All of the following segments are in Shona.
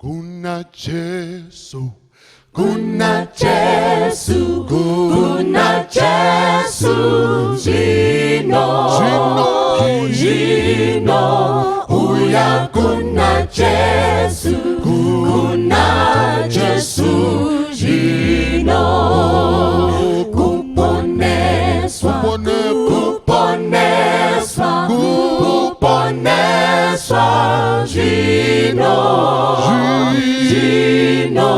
Kuna Jesu, Kuna Jesu, kuna Jesu, zvino, Zvino, zvino, uya kuna Jesu, kuna Jesu, zvino, kuponeswa, kuponeswa, kuponeswa, zvino, zvino,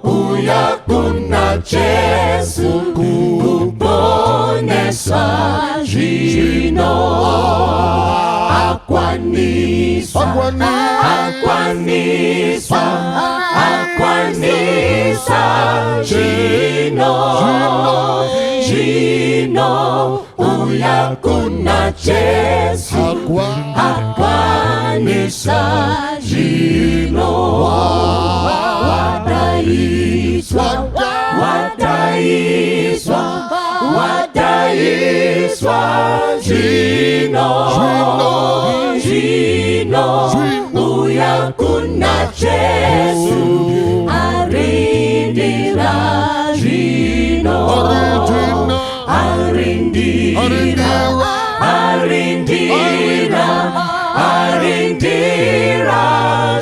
uya kuna Jesu, kuponeswa, zvino, akwaniswa, akwaniswa, akwanisa, zvino, zvino, uya kuna Jesu, akwanisa, zvino, wadaiswa, wadaiswa, wadaiswa, zvino, zvino, uya kuna Jesu, arindira zvino, arindira, arindira, arindira,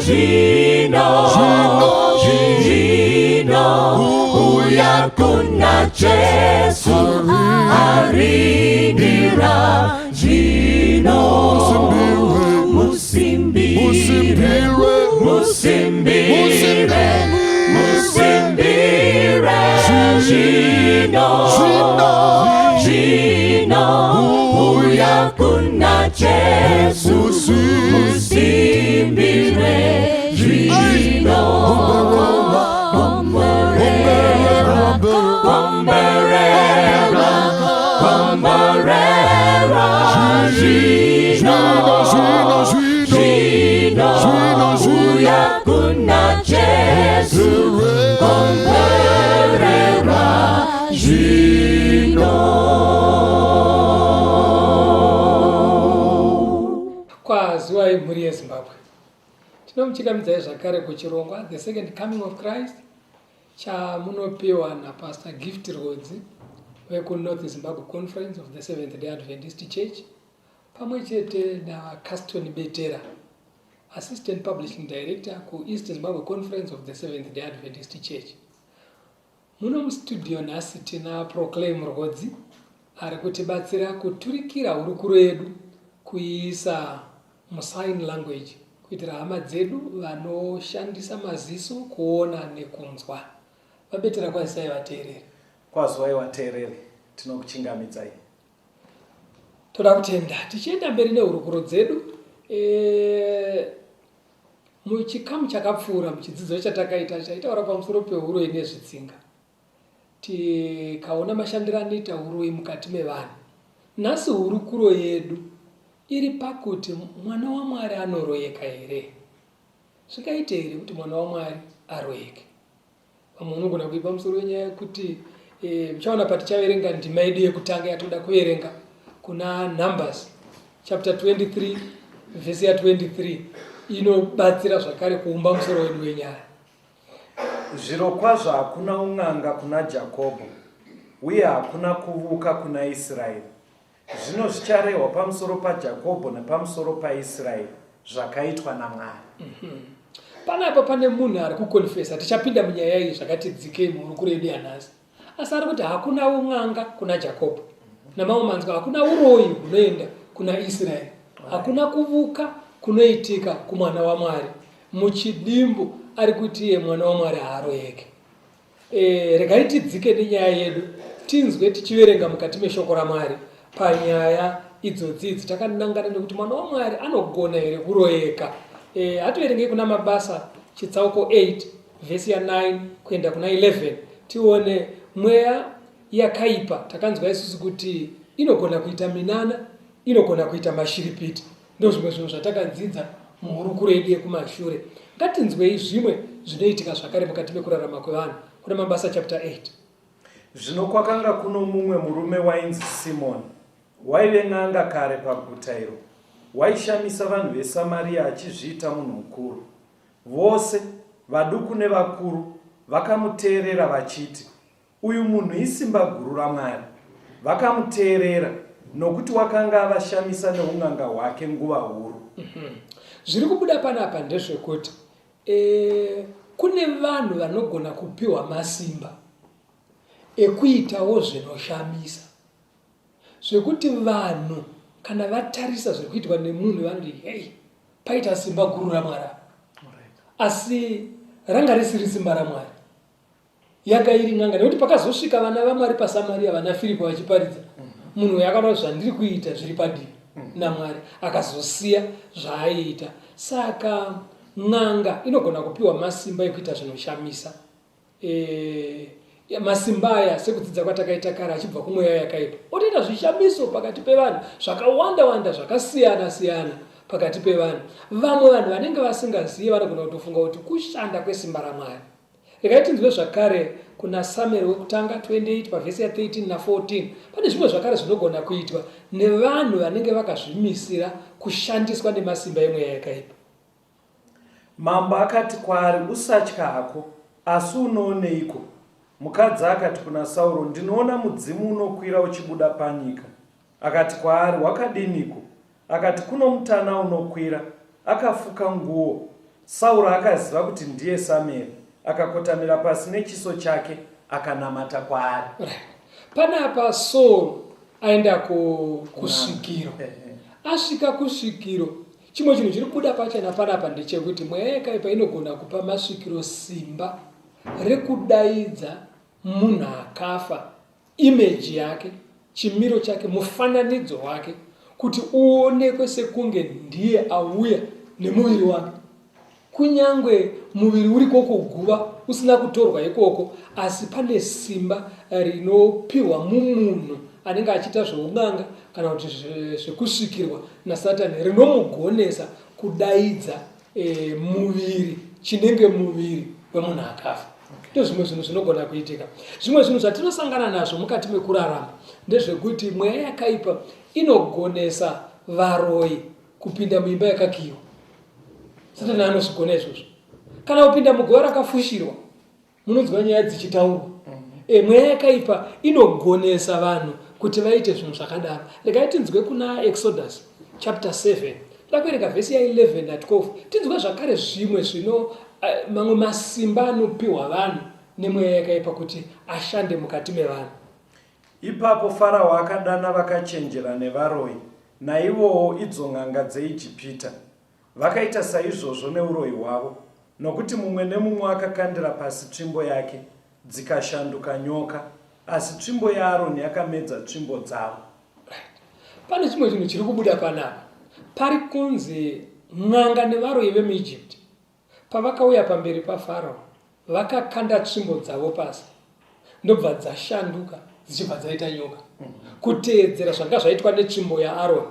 zvino, zvino, uya kuna Jesu, arindira zvino, musimbire, musimbire, musimbire, zvino, zvino, uya kuna Jesu, musimbire, zvino, komborera, komborera, komborera, zvino, zvino, uya kuna Jesu, komborera, zvino. Kwaziwai mhuri yeZimbabwe. Tinomuchingamidzai zvakare kuchirongwa The Second Coming of Christ chamunopiwa naPastor Gift Rwodzi vekuNorth Zimbabwe Conference of the Seventh Day Adventist Church pamwe chete naVaCaston Betera, Assistant Publishing Director kuEast Zimbabwe Conference of the Seventh Day Adventist Church. Muno mustudio nhasi tina Proclaim Rwodzi ari kutibatsira kuturikira hurukuro yedu kuiisa musign language kuitira hama dzedu vanoshandisa maziso kuona nekunzwa. VaBetera kwazisai vateereri. Kwaziwai vateereri, tinokuchingamidzai. Toda kutenda tichienda mberi nehurukuro dzedu. E, muchikamu chakapfuura muchidzidzo chatakaita chaitaura pamusoro pehuroyi nezvitsinga. Tikaona mashandiro anoita huroyi mukati mevanhu. Nhasi hurukuro yedu iri pakuti mwana waMwari anoroyeka here? Zvingaite here kuti mwana waMwari aroyeke? Vamwe unogona kuipa musoro wenyaya yekuti e, muchaona patichaverenga ndima yedu yekutanga yatoda kuverenga kuna Numbers chapter 23 vhesi ya 23 inobatsira zvakare kuumba musoro wedu wenyaya. Zvirokwazvo hakuna un'anga kuna Jakobho, uye hakuna kuvuka kuna Israeri. Zvino zvicharehwa pamusoro paJakobho nepamusoro paIsraeri zvakaitwa naMwari. Panapa pane munhu ari kukonfesa, tichapinda munyaya iyi zvakati dzikei muhurukuro yedu yanhasi. Asi ari kuti hakuna un'anga kuna Jakobho. Namamwe manzwi hakuna uroyi hunoenda kuna Israeri. Hakuna kuvuka kunoitika kumwana waMwari. Muchidimbu ari kuti iye mwana waMwari haaroyeke. E, regai tidzike nenyaya yedu tinzwe tichiverenga mukati meshoko raMwari panyaya idzodzi idzi takanangana nekuti mwana waMwari anogona here kuroyeka. E, hativerengei kuna Mabasa chitsauko 8 vhesi ya 9 kuenda kuna 11 tione mweya yakaipa takanzwa isusu kuti inogona kuita minana inogona kuita mashiripiti. Ndozvimwe zvinhu zvatakadzidza muhurukuro yedu yekumashure. Ngatinzwei zvimwe zvinoitika zvakare mukati mekurarama kwevanhu kuna Mabasa chapter 8. Zvino kwakanga kuno mumwe murume wainzi Simoni, waive n'anga kare paguta iro, waishamisa vanhu veSamaria achizviita munhu mukuru. Vose. Vaduku nevakuru vakamuteerera vachiti, Uyu munhu isimba guru raMwari. Vakamuteerera, nokuti wakanga avashamisa neun'anga hwake nguva huru. Zviri kubuda panapa ndezvekuti e, kune vanhu vanogona kupiwa masimba ekuitawo zvinoshamisa zvekuti vanhu kana vatarisa zviri kuitwa nemunhu vanoti hei paita simba guru ramwari apa asi ranga risiri simba ramwari yanga iri n'anga nekuti pakazosvika vana vamwari pasamaria vana firipo vachiparidza munhu uyo akaona zvandiri kuita zviri padivi namwari akazosiya zvaaiita saka n'anga inogona kupiwa masimba ekuita zvinoshamisa e, masimba aya sekudzidza kwatakaita kare achibva kumweya yakaipa otoita zvishamiso pakati pevanhu zvakawanda wanda zvakasiyana siyana pakati pevanhu vamwe vanhu vanenge vasingazive vanogona kutofunga kuti kushanda kwesimba ramwari Regai tinzwe zvakare kuna Samueri wekutanga 28 pavhesi ya 13 na 14. Pane zvimwe zvakare zvinogona kuitwa nevanhu vanenge vakazvimisira kushandiswa nemasimba emweya yakaipa. Mambo akati kwaari, Usatya hako, asi unooneiko? Mukadzi akati kuna Sauro, Ndinoona mudzimu unokwira uchibuda panyika. Akati kwaari, Wakadiniko? Akati, Kuno mutana unokwira, akafuka nguo. Sauro akaziva kuti ndiye Samueri, akakotamira pasi nechiso chake, akanamata kwaari. Right. Panapa Saul aenda kusvikiro. Asvika kusvikiro, chimwe chinhu chiri kubuda pachena panapa ndechekuti mweya yakaipa inogona kupa masvikiro simba rekudaidza munhu akafa image yake, chimiro chake, mufananidzo wake kuti uonekwe sekunge ndiye auya nemuviri wake. Kunyangwe muviri uriko kuguva usina kutorwa ikoko, asi pane simba rinopiwa mumunhu anenge achiita zveun'anga kana kuti zvekusvikirwa naSatani rinomugonesa kudaidza e, muviri chinenge muviri wemunhu akafa ndozvimwe zvinhu zvinogona kuitika zvimwe zvinhu zvatinosangana nazvo mukati mekurarama ndezvekuti mweya yakaipa inogonesa varoyi kupinda muimba yakakiwa satani anozvigona izvozvo kana kupinda muguva rakafushirwa munonzwa nyaya dzichitaurwa e, mweya yakaipa inogonesa vanhu kuti vaite zvinhu zvakadaro regai tinzwe kuna exodus chapter 7 toda kuverenga vhesi ya11 na12 tinzwe zvakare zvimwe zvino eh, mamwe masimba anopiwa vanhu nemweya yakaipa kuti ashande mukati mevanhu Ipapo Farao akadana vakachenjera nevaroyi, naivowo idzo n'anga dzeIjipita. Vakaita saizvozvo neuroyi hwavo, nokuti mumwe nemumwe akakandira pasi tsvimbo yake, dzikashanduka nyoka, asi tsvimbo yaAroni yakamedza tsvimbo dzavo. Right. Pane chimwe chinhu chiri kubuda panapa. Pari kunzi n'anga nevaroyi vemuEgypt Pavakauya pamberi paFarao, vakakanda tsvimbo dzavo pasi, ndobva dzashanduka dzichibva dzaita nyoka, kuteedzera zvanga zvaitwa netsvimbo yaAroni.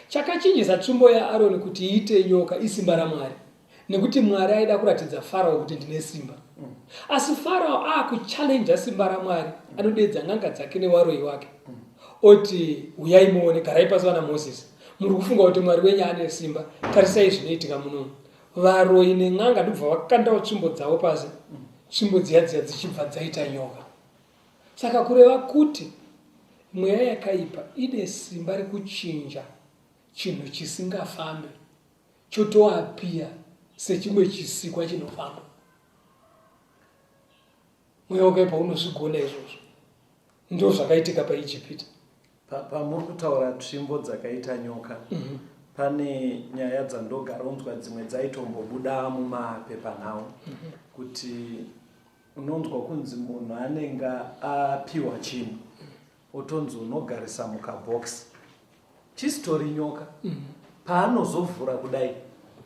Chakachinjisa tsvimbo yaAroni kuti iite nyoka isimba raMwari, nekuti Mwari aida kuratidza Farao kuti ndine simba. Asi Farao akuchallenja simba raMwari, anodeedza n'anga dzake newaroyi wake, oti huyai muone, garai pasi vana Mozisi, muri kufunga kuti Mwari wenyu ane simba, tarisai zvinoitika munomu. Varoyi nen'anga ndobva vakandawo tsvimbo dzavo pasi, tsvimbo dziya dziya dzichibva dzaita nyoka. Saka kureva kuti mweya yakaipa ine simba rekuchinja chinhu chisingafambe chotoapiya sechimwe chisikwa chinofamba. Mweya wakaipa unozvigona izvozvo. Ndizvo zvakaitika paIjipita. Pamuri kutaura tsvimbo dzakaita nyoka mm -hmm. Pane nyaya dzandogaronzwa dzimwe dzaitombobuda mumapepanhau mm -hmm. kuti unonzwa kunzi munhu anenge apiwa chinhu otonzi unogarisa mukabhokisi chisitori nyoka mm -hmm. paanozovhura kudai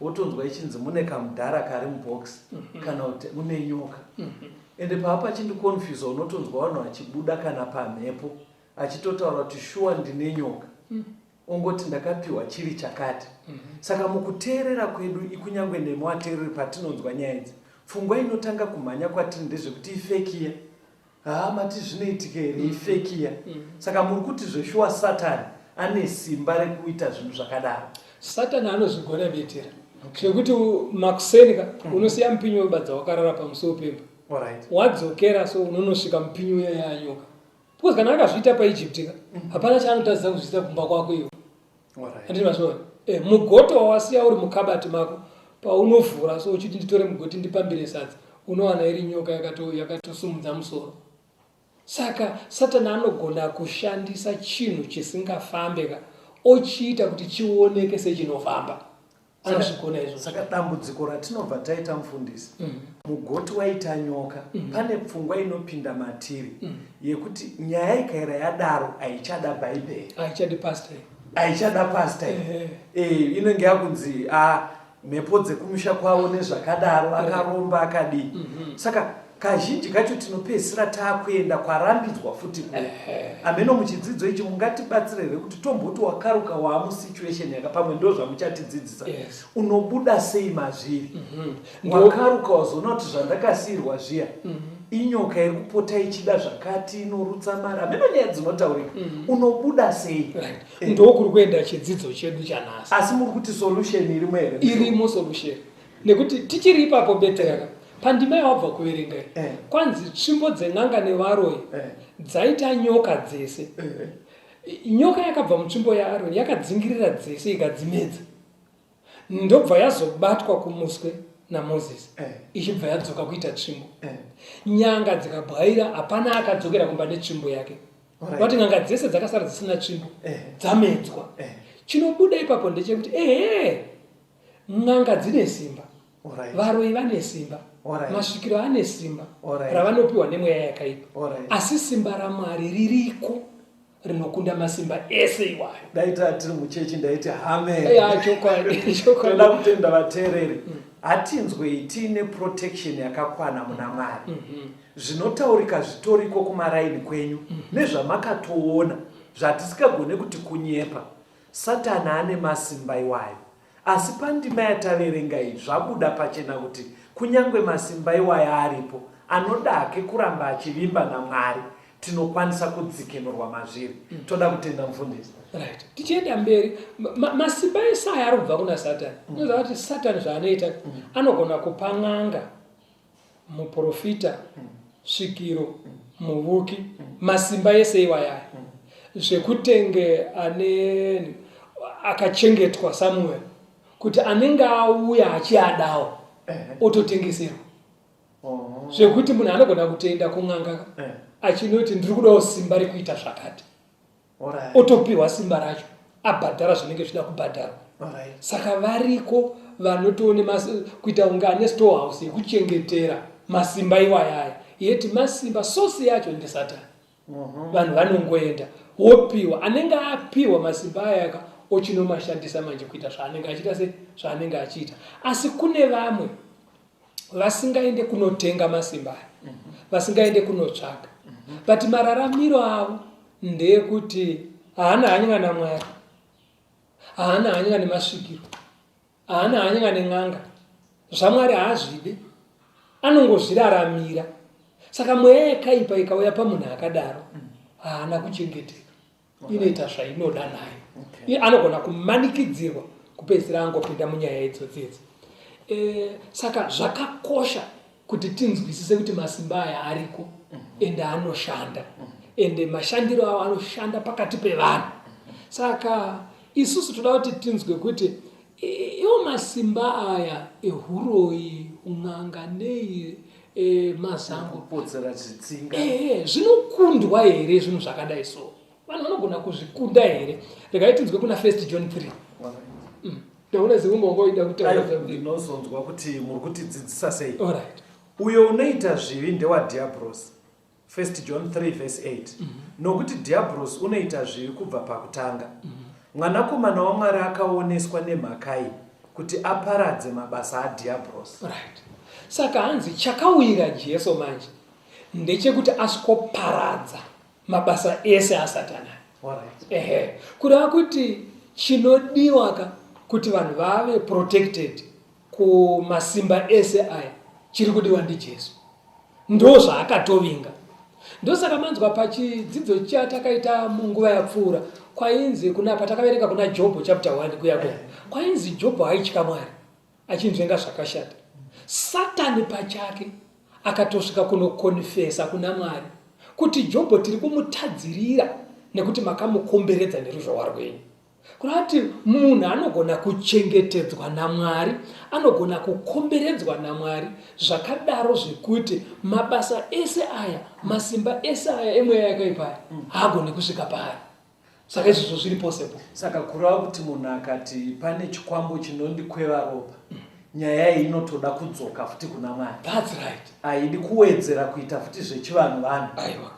wotonzwa ichinzi mune kamudhara kari mubox mm -hmm. kana kuti mune nyoka mm -hmm. ende paa pachindiconfusa unotonzwa vanhu vachibuda kana pamhepo achitotaura kuti shuwa ndine nyoka mm -hmm. ongoti ndakapiwa chiri chakati mm -hmm. saka mukuteerera kwedu ikunyangwe nemi wateereri patinonzwa nyaya idzi pfungwa inotanga kumhanya kwatiri ndezvekuti ifekiya Haa mati zvinoitika here ifeki iya. Saka muri kuti zveshuwa Satani ane simba rekuita zvinhu zvakadaro. Satani anozvigona betera. Zvekuti makuseni ka unosiya mupinyi webadza wakarara pamusuwo pemba. Wadzokera so unonosvika mupinyi uya yanyoka. Because kana akazviita paEgypt ka, hapana chaanotadzisa kuzviita kumba kwako iwe. Handiti mazviona? Eh, mugoto wawasiya uri mukabati mako paunovhura so uchiti nditore mugoti ndipambire sadza, unowana iri nyoka yakatosumudza musoro. Saka Satani anogona kushandisa chinhu chisingafambe ka ochiita kuti chioneke sechinofamba. Anozvigona izvozvo. Saka dambudziko ratinobva taita mufundisi, mugoti waita nyoka, pane pfungwa inopinda matiri yekuti nyaya ikaira yadaro haichada Bhaibheri. Haichadi pastor. Haichada pastor. Eh, inenge yakunzi ah, mhepo dzekumusha kwavo nezvakadaro, akaromba akadii. Saka kazhinji kacho tinopedzisira taakuenda kwarambidzwa futi ku ameno. Muchidzidzo ichi mungatibatsira here kuti tomboti wakaruka waamusituation yaka pamwe ndo zvamuchatidzidzisa? Yes. Unobuda sei mazviri? Wakaruka wazoona kuti zvandakasiirwa zviya inyoka iri kupota ichida zvakati, inorutsa mari, ameno nyaya dzinotaurika. Unobuda sei? Right. Ndokuri kuenda chidzidzo chedu chanhasi. Asi muri kuti solution irimo here? Irimo solution, nekuti tichiri ipapo beteraka pandima yawabva kuverenga iyi, kwanzi tsvimbo dzen'anga nevaroyi dzaita nyoka dzese. Nyoka yakabva mutsvimbo yaAroni yakadzingirira dzese ikadzimedza, ndobva yazobatwa kumuswe naMozisi, ichibva yadzoka kuita tsvimbo. Nyanga dzikabwaira, hapana akadzokera kumba netsvimbo yake. Vati n'anga dzese dzakasara dzisina tsvimbo, dzamedzwa. Chinobuda ipapo ndechekuti ehe, n'anga dzine simba, varoyi vane simba, masvikiro ane simba ravanopiwa nemweya yakaipa, asi simba raMwari ririko rinokunda masimba ese iwayo. Dai tiri muchechi ndaiti amen. Ya, chokwadi, chokwadi. Toda kutenda vateereri. Hatinzwei tiine protection yakakwana muna Mwari. Zvinotaurika zvitoriko kumaraini kwenyu nezvamakatoona zvatisikagone kuti kunyepa. Satani ane masimba iwayo. Asi pandima yataverenga iyi zvabuda pachena kuti kunyange masimba iwayo aripo, anoda hake kuramba achivimba naMwari tinokwanisa kudzikinurwa mazviri. Toda kutenda mufundisi. Right, tichienda mberi, masimba ese aya ari kubva kuna Satani. Unoziva kuti Satani zvaanoita, anogona kupa n'anga, muprofita, svikiro, muvuki, masimba ese iwayaya, zvekutenge ane akachengetwa somewhere kuti anenge auya achiadawo ototengeserwa. Zvekuti munhu anogona kutoenda kun'anga achinoti ndiri kudawo simba rekuita zvakati, otopiwa simba racho abhadhara zvinenge zvichida kubhadharwa. Saka variko vanotoone kuita kunge ane storehouse yekuchengetera masimba iwayaya, yeti masimba sosi yacho ndisatani. Vanhu vanongoenda wopiwa, anenge apiwa masimba ayaka ochinomashandisa manje kuita zvaanenge achiita, se zvaanenge achiita. Asi kune vamwe vasingaende kunotenga masimba aya, vasingaende kunotsvaga, but mararamiro avo ndeyekuti haana hanya naMwari, haana hanya nemasvikiro, haana hanya nen'anga, zvaMwari haazvide, anongozviraramira. Saka mweya yakaipa ikauya pamunhu akadaro, haana kuchengeteka, inoita zvainoda naye. Iye anogona kumanikidzirwa kupedzisira angopinda munyaya idzodzi idzi. Saka zvakakosha kuti tinzwisise kuti masimba aya ariko, ende anoshanda, ende mashandiro avo anoshanda pakati pevanhu. Saka isusu toda kuti tinzwe kuti iwo masimba aya ehuroyi, un'anga, nei, mazango, kupotsera chitsinga, zvinokundwa here? Zvinhu zvakadai so vanhu vanogona kuzvikunda here? Regai tinzwe kuna First John 3. Ndaona sekunge wanga uida kutaura. Ndinozonzwa kuti muri kutidzidzisa sei. Alright. Uyo unoita zvivi ndewadhiabhorosi. 1 John 3 verse 8. Nokuti dhiabhorosi unoita zvivi kubva pakutanga. Mwanakomana waMwari akaoneswa nemhaka iyi kuti aparadze mabasa adhiabhorosi. Right, saka hanzi chakawira Jesu manje ndechekuti asikoparadza mabasa ese asatani. Ehe, kureva kuti chinodiwa ka kuti vanhu vave protected kumasimba ese aya chiri kudiwa ndiJesu, ndo zvaakatovinga. Ndosaka manzwa pachidzidzo chatakaita munguva yapfuura kwainzi kuna patakaverenga kuna Jobho chapter 1 kuya kuya, kwainzi Jobho aitya Mwari. achinzvenga zvakashata. Satani pachake akatosvika kunokonfesa kuna Mwari kuti Jobho tiri kumutadzirira nekuti makamukomberedza neruzhowa rwenyu. Kureva kuti munhu anogona kuchengetedzwa naMwari, anogona kukomberedzwa naMwari zvakadaro zvekuti mabasa ese aya, masimba ese aya emweya yakaipa aya haagoni kusvika paari. Saka izvozvo zviri possible. Saka kureva kuti munhu akati pane chikwambo chinondikweva ropa, nyaya iyi inotoda kudzoka futi kuna Mwari. That's right. Haidi kuwedzera kuita futi zvechivanhu vanhu. Aiwa.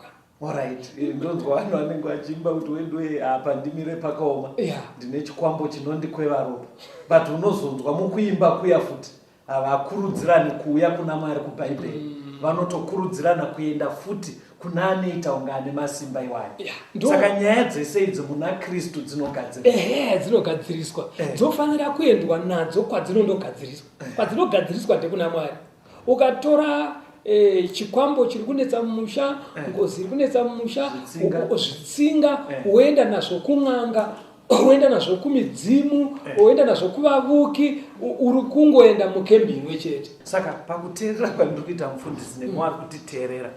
Alright, eh, ndonzwa vanhu vanenge vachiimba kuti weduwe apa ndimire pakaoma. Yeah. Ndine chikwambo chinondikweva ropa. But unozonzwa mukuimba kuya futi havakurudzirani kuuya kuna Mwari kuBhaibheri. Vanotokurudzirana kuenda futi kuna anoita kunge ane masimba iwayo. Yeah. Saka nyaya dzese idzi muna Kristu dzinogadziriswa. Ehe, dzinogadziriswa. Eh. Dzofanira kuendwa nadzo kwadzinondogadziriswa. Kwadzinogadzirirswa ndekuna Mwari. Ukatora chikwambo chiri kunetsa mumusha, ngozi iri kunetsa mumusha, Zvitsinga. zvitsinga, woenda nazvo kun'anga, woenda nazvo kumidzimu, woenda nazvo kuvavuki, uri kungoenda mukembi imwe chete. Saka pakuteerera kwandiri kuita mufundisi nemwe ari kutiteerera,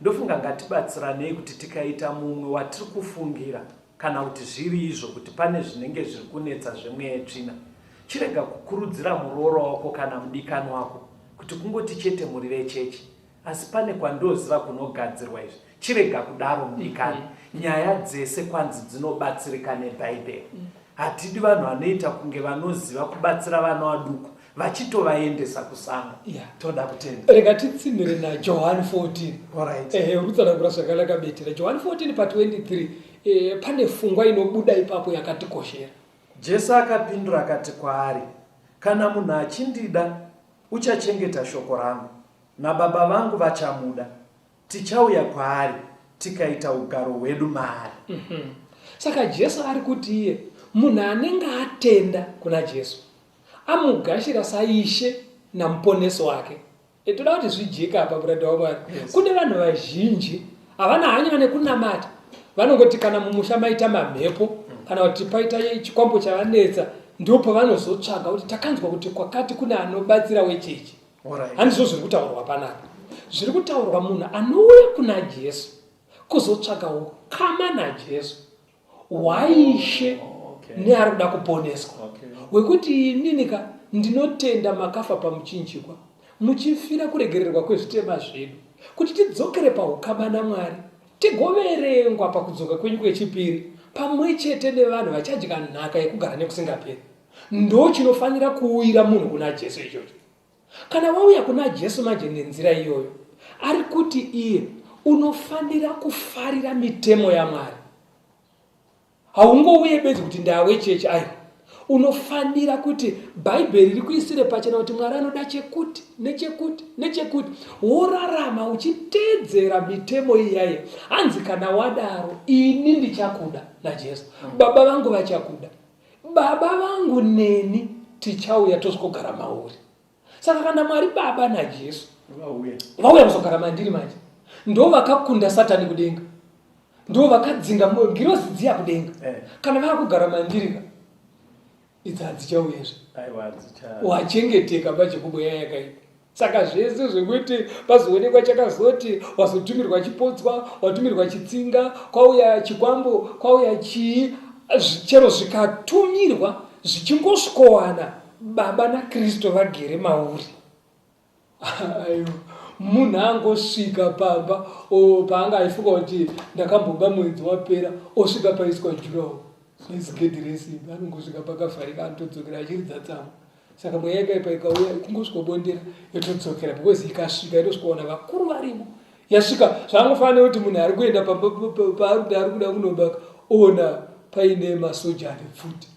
ndofunga ngatibatsiranei kuti tikaita mumwe watiri kufungira kana kuti zviri izvo kuti pane zvinenge zviri kunetsa zvemweya yetsvina, chirega kukurudzira muroora wako kana mudikani wako kuti kungoti chete muri vechechi, asi pane kwandoziva kunogadzirwa izvi. Chirega kudaro mudikani. Nyaya dzese kwanzi dzinobatsirika neBhaibheri. Hatidi vanhu vanoita kunge vanoziva kubatsira vana vaduku vachitovaendesa kusango. Toda kutenda. Rega titsinhire naJohani 14. Alright. Ehe, uri kutsanangura zvakanaka Betera. Johani 14 pa 23 pane fungwa inobuda ipapo yakatikoshera. Jesu akapindura akati kwaari, Kana munhu achindida, uchachengeta shoko rangu, naBaba vangu vachamuda, tichauya kwaari, tikaita ugaro hwedu maari. Saka Jesu ari kuti iye munhu anenge atenda kuna Jesu, amugashira saIshe naMuponesi wake. Toda kuti zvijeke apa, muranda waMwari. Kune vanhu vazhinji havana hanya nekunamata, vanongoti kana mumusha maita mamhepo kana kuti paita chikwambo chavanetsa, ndipo pavanozotsvaga kuti takanzwa kuti kwakati kune anobatsira wechechi. Handizvo zviri kutaurwa panapa. Zviri kutaurwa munhu anouya kuna Jesu kuzotsvaga ukama naJesu hwaIshe neari kuda kuponeswa. Wekuti inini ka ndinotenda makafa pamuchinjikwa muchifira kuregererwa kwezvitema zvedu, kuti tidzokere paukama naMwari, tigoverengwa pakudzoka kwenyu kwechipiri pamwe chete nevanhu vachadya nhaka yekugara nekusingaperi. Ndo chinofanira kuuyira munhu kuna Jesu ichocho. Kana wauya kuna Jesu manje nenzira iyoyo, ari kuti iye unofanira kufarira mitemo yaMwari. Haungouye bedzi kuti ndawe chechi, aiwa. Unofanira kuti Bhaibheri rikuisire pachena kuti Mwari anoda chekuti nechekuti nechekuti, worarama uchiteedzera mitemo iyaye. Hanzi kana wadaro, ini ndichakuda naJesu, Baba vangu vachakuda, Baba vangu neni tichauya tosvikogara mauri. Saka kana Mwari Baba naJesu vauya kuzogara mandiri manje, ndo vakakunda Satani kudenga, ndo vakadzinga ngirozi dziya kudenga. Kana vakugara mandiri ka, idzi hadzichauyezve. Wachengeteka manje kumweya yakaipa. Saka zvese zvekuti pazoonekwa chakazoti wazotumirwa chipotswa, watumirwa chitsinga, kwauya chikwambo, kwauya chii, chero zvikatumirwa zvichingosvikowana Baba naKristu vagere mauri. Aiwa, munhu angosvika pamba paanga aifunga kuti ndakamboba mwedzi wapera, osvika paiswa jurawo nezigedhi resimbi, anongosvika pakavharika anotodzokera achiridza tsamwa. Saka mweya yakaipa ikauya kungosvikobondera yotodzokera, because ikasvika inosvikowana vakuru varimo. Yasvika zvaangofanira nekuti munhu ari kuenda pamba paari kuti ari kuda kunobaka, oona paine masoja ane pfuti.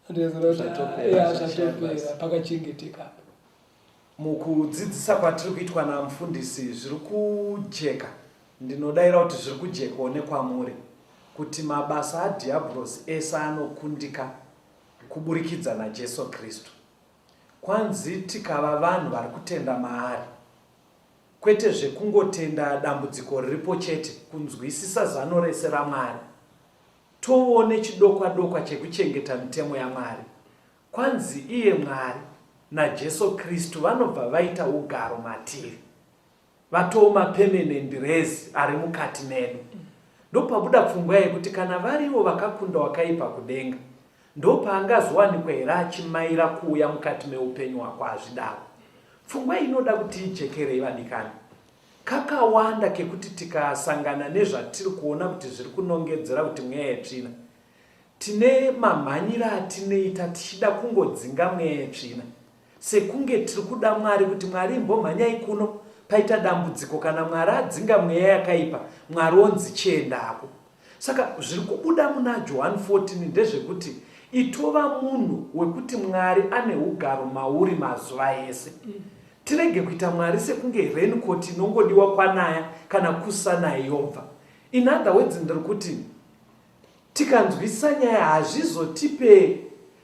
Zvatopera, Zvatopera, pakachengeteka apa. Mukudzidzisa kwatiri kuitwa namufundisi zviri kujeka, ndinodaira kuti zviri kujekawo nekwamuri, kuti mabasa adhiabhorosi ese anokundika kuburikidza naJesu Kristu. Kwanzi tikava vanhu vari kutenda maari, kwete zvekungotenda dambudziko riripo chete, kunzwisisa zano rese raMwari, toone chidokwa-dokwa chekuchengeta mitemo yaMwari. Kwanzi iye Mwari. naJesu Kristu vanobva vaita ugaro matiri. Vatoo mapermanent res ari mukati medu. Ndopabuda pfungwa yekuti kana varivo vakakunda wakaipa kudenga, ndopaangazowanikwa here achimaira kuuya mukati meupenyu hwako hazvidaro. Pfungwa iyi inoda kuti ijekerei vadikani. Kakawanda kekuti tikasangana nezvatiri kuona kuti zviri kunongedzera kuti mweya yetsvina, tine mamhanyiro atinoita tichida kungodzinga mweya yetsvina. Sekunge tiri kuda Mwari kuti Mwari imbomhanyai kuno paita dambudziko kana Mwari adzinga mweya yakaipa Mwari onzi chiendako. Saka zviri kubuda muna Johani 14 ndezvekuti itova munhu wekuti Mwari ane hugaro mauri mazuva ese. Tirege kuita Mwari sekunge raincoat inongodiwa kwanaya kana kusanaya yobva. In other words ndiri kuti Tikanzwisisa nyaya hazvizotipe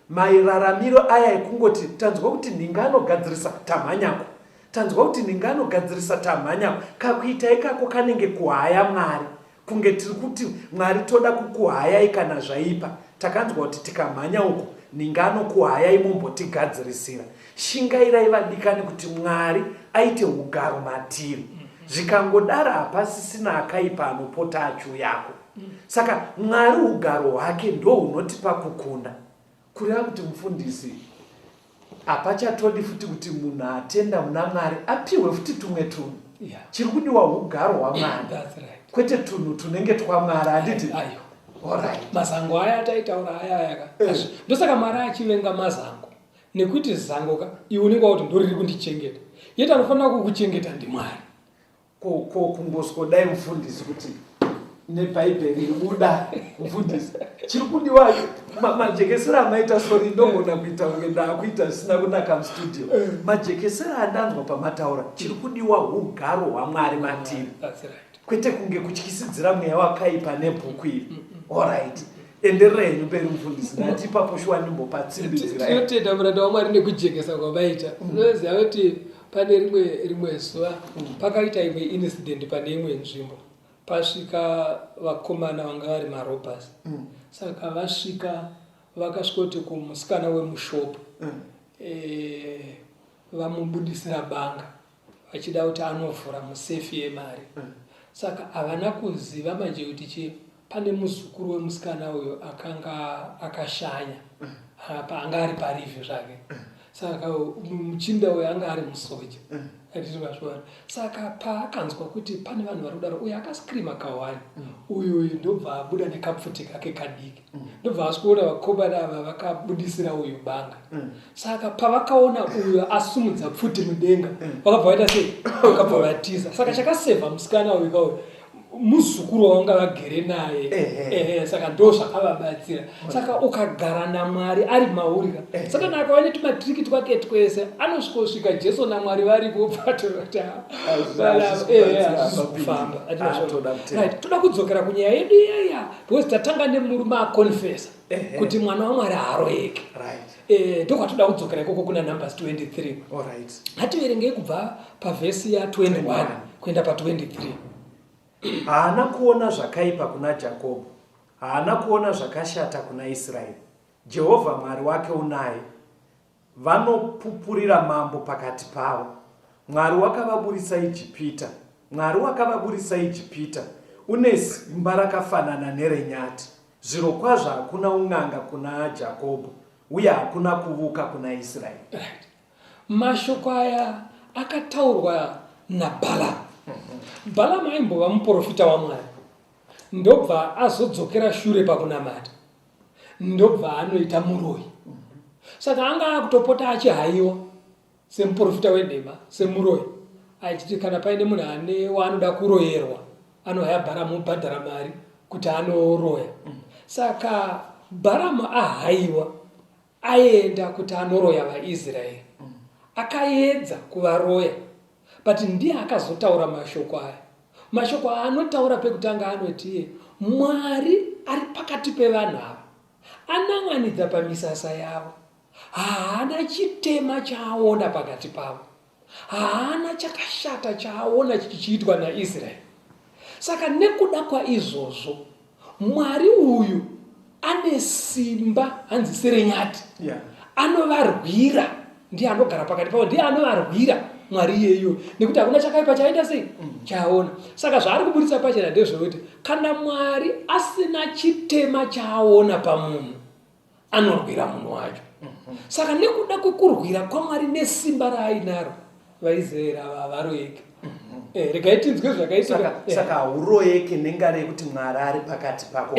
mairaramiro aya ekungoti tanzwa kuti nhingi anogadzirisa tamhanyako, tanzwa kuti nhingi anogadzirisa tamhanyako. Kakuita ikako kanenge kuhaya Mwari, kunge tiri kuti Mwari toda kukuhayai kana zvaipa. Takanzwa kuti tikamhanya uku nhingi anokuhayai mombotigadzirisira. Shingairai vadikani kuti Mwari aite ugaro matiri. Zvikangodaro hapasisina akaipa anopota achiuyako. Saka Mwari ugaro hwake ndohunotipa kukunda. Kureva kuti mufundisi hapachatodi futi kuti munhu atenda muna Mwari apihwe futi tumwe tunhu. Yeah. Chiri kudiwa ugaro hwaMwari. That's right. Kwete tunhu tunenge twaMwari handiti? Ayo. Alright. Mazango aya ataitaura aya aya ka. Eh. Ndosaka Mwari achivenga mazango. Nekuti zango ka iwe unenge wakuti ndoriri kundichengeta. Yet anofanira kukuchengeta ndiMwari. Ko ko kungoswodai mufundisi kuti nebhaibheri ribuda mufundisi chiri kudiwa majekesero amaita sori ndogona kuita kunge ndaakuita zvisina kunaka mustudio eh. Majekesero andanzwa pamataura chiri kudiwa ugaro hwamwari matiri kwete kunge kutyisidzira mweya wakaipa nebhuku iri mm, mm. Orit enderera henyu mberi mufundisi ndati ipapo shuwa ndimbopatsimbidzira tinotenda muranda wamwari nekujekesa kwamaita mm. Unoziva kuti Pane rimwe rimwe zuva mm. pakaita imwe incident pane imwe nzvimbo pasvika vakomana vanga vari marobbers mm. Saka vasvika vakasvikoti kumusikana wemushop mm. E, vamubudisira banga vachida kuti anovhura musefi yemari mm. Saka havana kuziva manje kuti chii pane muzukuru wemusikana uyo akanga akashanya apa anga ari parivhi zvake saka muchinda uyo anga ari musoja atiri vazviona saka paakanzwa kuti pane vanhu vari kudaro uyo akaskrima kawani uyu uyu ndobva abuda nekapfuti kake kadiki ndobva asikuona vakomana ava vakabudisira uyu banga saka pavakaona uyo asumudza pfuti mudenga vakabva vaita sei vakabva vatiza saka chakasevha musikana uyu kauyu muzukuru wavanga vagere naye ehe saka ndo zvakavabatsira saka ukagara namwari ari mauri ka saka nakava netumatiriki twake twese anosvikosvika jesu namwari varipo patozvifamba toda kudzokera kunyaya yedu iyaya because tatanga nemurume akonfesa kuti mwana wamwari haaroyeke eh, ndokwatoda kudzokera ikoko kuna numbers 23 ngativerengei kubva pavhesi ya 21 kuenda pa 23. Haana kuona zvakaipa kuna Jakobho, haana kuona zvakashata kuna Israeri. Jehovha Mwari wake unaye, vanopupurira mambo pakati pavo. Mwari wakavaburitsa Ijipita, Mwari wakavaburitsa Ijipita, une simba rakafanana nerenyati. Zvirokwazvo hakuna un'anga kuna Jakobho, uye hakuna kuvuka kuna Israeri. Right. Mashoko aya akataurwa naBhalamu. Bhalamu aimbova muprofita waMwari, ndobva azodzokera shure pakunamata, ndobva anoita muroyi. Saka anga akutopota achihaiwa semuprofita wenhema, semuroyi, achiti kana paine munhu ane waanoda kuroyerwa anohaya Bharamu obhadhara mari kuti anoroya. Saka Bharamu ahaiwa Aienda kuti anoroya vaIsraeri. Akaedza kuvaroya but ndiye akazotaura mashoko aya. Mashoko aanotaura pekutanga anoti iye Mwari ari pakati pevanhu ava anan'anidza pamisasa yavo. Haana chitema chaaona pakati pavo. Haana chakashata chaaona chichiitwa naIsraeri. Saka nekuda kwaizvozvo Mwari uyu ane simba hanzi serenyati yeah. Anovarwira. Ndiye anogara pakati pavo, ndiye anovarwira Mwari iyeyo, nekuti hakuna chakaipa chaita sei chaona. Saka zvaari kuburitsa pachena ndezvekuti kana Mwari asina chitema chaaona pamunhu, anorwira munhu wacho. Saka nekuda kwekurwira kwaMwari nesimba raainaro, vaIsraeri ava havaroyeke. Regai tinzwe zvakaitika. Saka hauroyeke nengari yekuti Mwari ari pakati pako,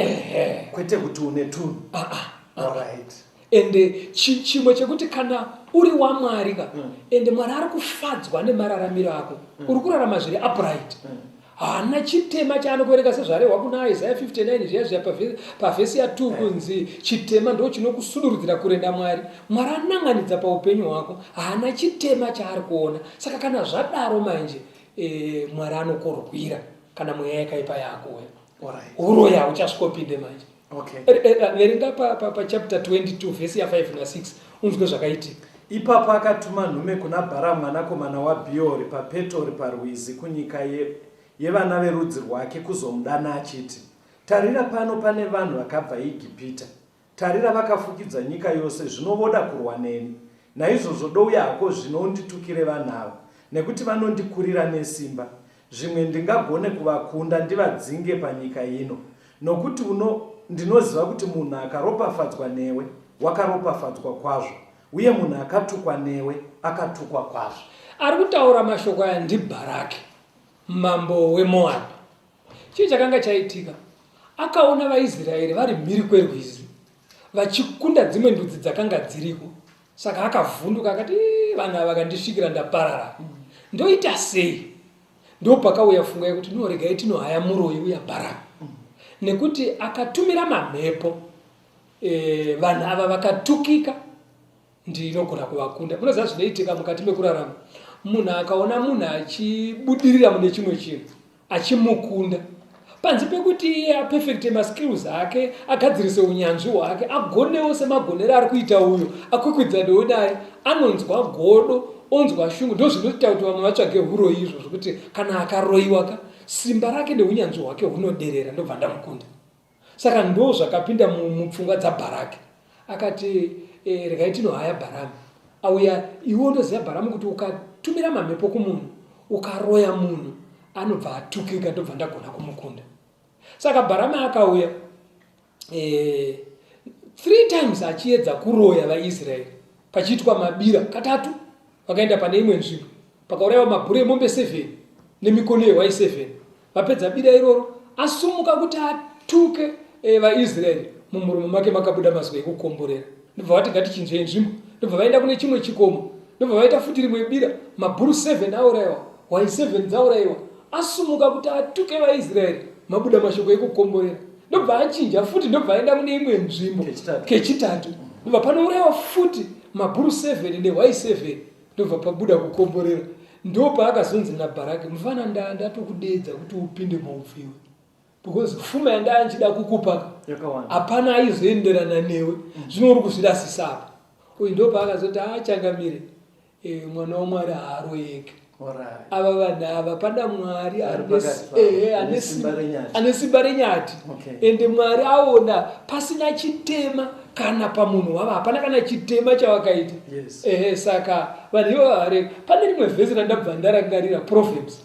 kwete kuti une tunhu. Alright. Ende chimwe chekuti kana uri waMwari ka, ende Mwari ari kufadzwa nemararamiro ako, uri kurarama zviri upright, haana chitema chaanokuverenga, sezvarehwa kuna Isaiah 59 zviya zviya pavhesi ya2, kunzi chitema ndo chinokusudurudzira kure naMwari. Mwari anan'anidza paupenyu hwako, haana chitema chaari kuona. Saka kana zvadaro manje, Mwari anokurwira kana mweya yakaipa yakuuya. Uroyi hauchasvikopinde manje. Verenga pachapter 22 vhesi ya5 na6 unzwe zvakaitika. Ipapo akatuma nhume kuna Bharamu mwanakomana waBhiori paPetori parwizi kunyika yevana verudzi rwake kuzomudana achiti, Tarira pano pane vanhu vakabva Egipita. Tarira vakafukidza nyika yose, zvino voda kurwa neni. Naizvozvo douya hako zvino unditukire vanhu ava, nekuti vanondikurira nesimba. Zvimwe ndingagone kuvakunda ndivadzinge panyika ino. Nokuti uno, ndinoziva kuti munhu akaropafadzwa newe, wakaropafadzwa kwazvo, uye munhu akatukwa newe, akatukwa kwazvo. Ari kutaura mashoko aya ndiBharaki, mambo weMoabhi. Chii chakanga chaitika? Akaona vaIsraeri vari mhiri kwerwizi vachikunda dzimwe ndudzi dzakanga dziriko. Saka akavhunduka akati, vanhu ava vakandisvikira ndaparara. Ndoita sei? Ndopakauya pfungwa yekuti no, regai tinohaya muroyi uya Bharami. Nekuti akatumira mamhepo, vanhu ava vakatukika, ndinogona kuvakunda. Munoziva zvinoitika mukati mekurarama, munhu akaona munhu achibudirira mune chimwe chinhu achimukunda, panze pekuti iye apefekte maskills ake, agadzirise unyanzvi hwake, agonewo semagonero ari kuita uyo akwikwidzaniwo naye, anonzwa godo, onzwa shungu. Ndo zvinoita kuti vamwe vatsvage huroyi izvozvo, kuti kana akaroyiwa ka, simba rake neunyanzvi hwake hunoderera, ndobva ndamukunda. Saka ndo zvakapinda mupfungwa dzaBharaki. Akati, regai tinohaya Bharami auya. Iwe unoziva Bharami kuti ukatumira mamhepo kumunhu, ukaroya munhu, anobva atukika, ndobva ndagona kumukunda. Saka Bharami akauya 3 times achiedza kuroya vaIsraeri, pachiitwa mabira katatu. Vakaenda pane imwe nzvimbo, pakaurayiwa mabhuru emombe 7 nemikono yehwai 7. Vapedza bira iroro, asumuka kuti atuke vaIsraeri, mumuromo make makabuda mazwi ekukomborera. Ndobva vati ngatichinzvei nzvimbo, ndobva vaenda kune chimwe chikomo, ndobva vaita futi rimwe bira, mabhuru 7 aurayiwa, hwai 7 dzaurayiwa. Asumuka kuti atuke vaIsraeri, mabuda mashoko ekukomborera. Ndobva achinja futi, ndobva aenda kune imwe nzvimbo kechitatu, ndobva panourayiwa futi mabhuru 7 nehwai 7, ndobva pabuda kukomborera. Ndopaakazonzi naBharaki, mufana, ndatokudedza kuti upinde maupfiwe, because fuma yandaa ndichida kukupa hapana aizoenderana newe, zvino uri kuzvirasisa apa. Uyu ndopaakazoti, achangamire, mwana waMwari haaroyeke. Ava vanhu ava pada Mwari ane simba renyati. Ende Mwari aona pasina chitema kana pamunhu wava, hapana kana chitema chavakaita. Ehe, saka vanhu ivo vavareka. Pane rimwe vhesi randabva ndarangarira, Proverbs,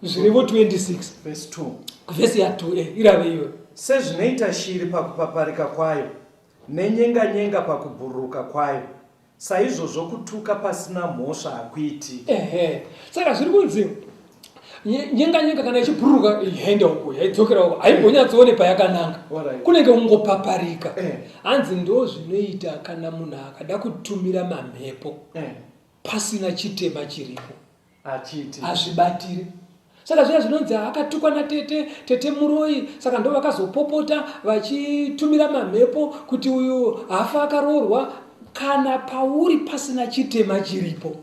Zvirevo 26 vhesi 2. Vhesi ya2, irave iyoyo. Sezvinoita shiri pakupaparika kwayo, nenyenganyenga pakubhururuka kwayo, saizvozvo kutuka pasina mhosva hakuitiki. Ehe, saka zviri kunzi nyenganyenga kana ichibhururuka yaenda uko yaidzokera uko, haimbonyatsoone payakananga, kunenge kungopaparika. Hanzi ndo zvinoita kana munhu akada kutumira mamhepo pasina chitema chiripo, hazvibatire. Saka zviya zvinonzi akatukwa natete, tete muroyi, saka ndo vakazopopota vachitumira mamhepo kuti uyu hafa akaroorwa. Kana pauri pasina chitema chiripo,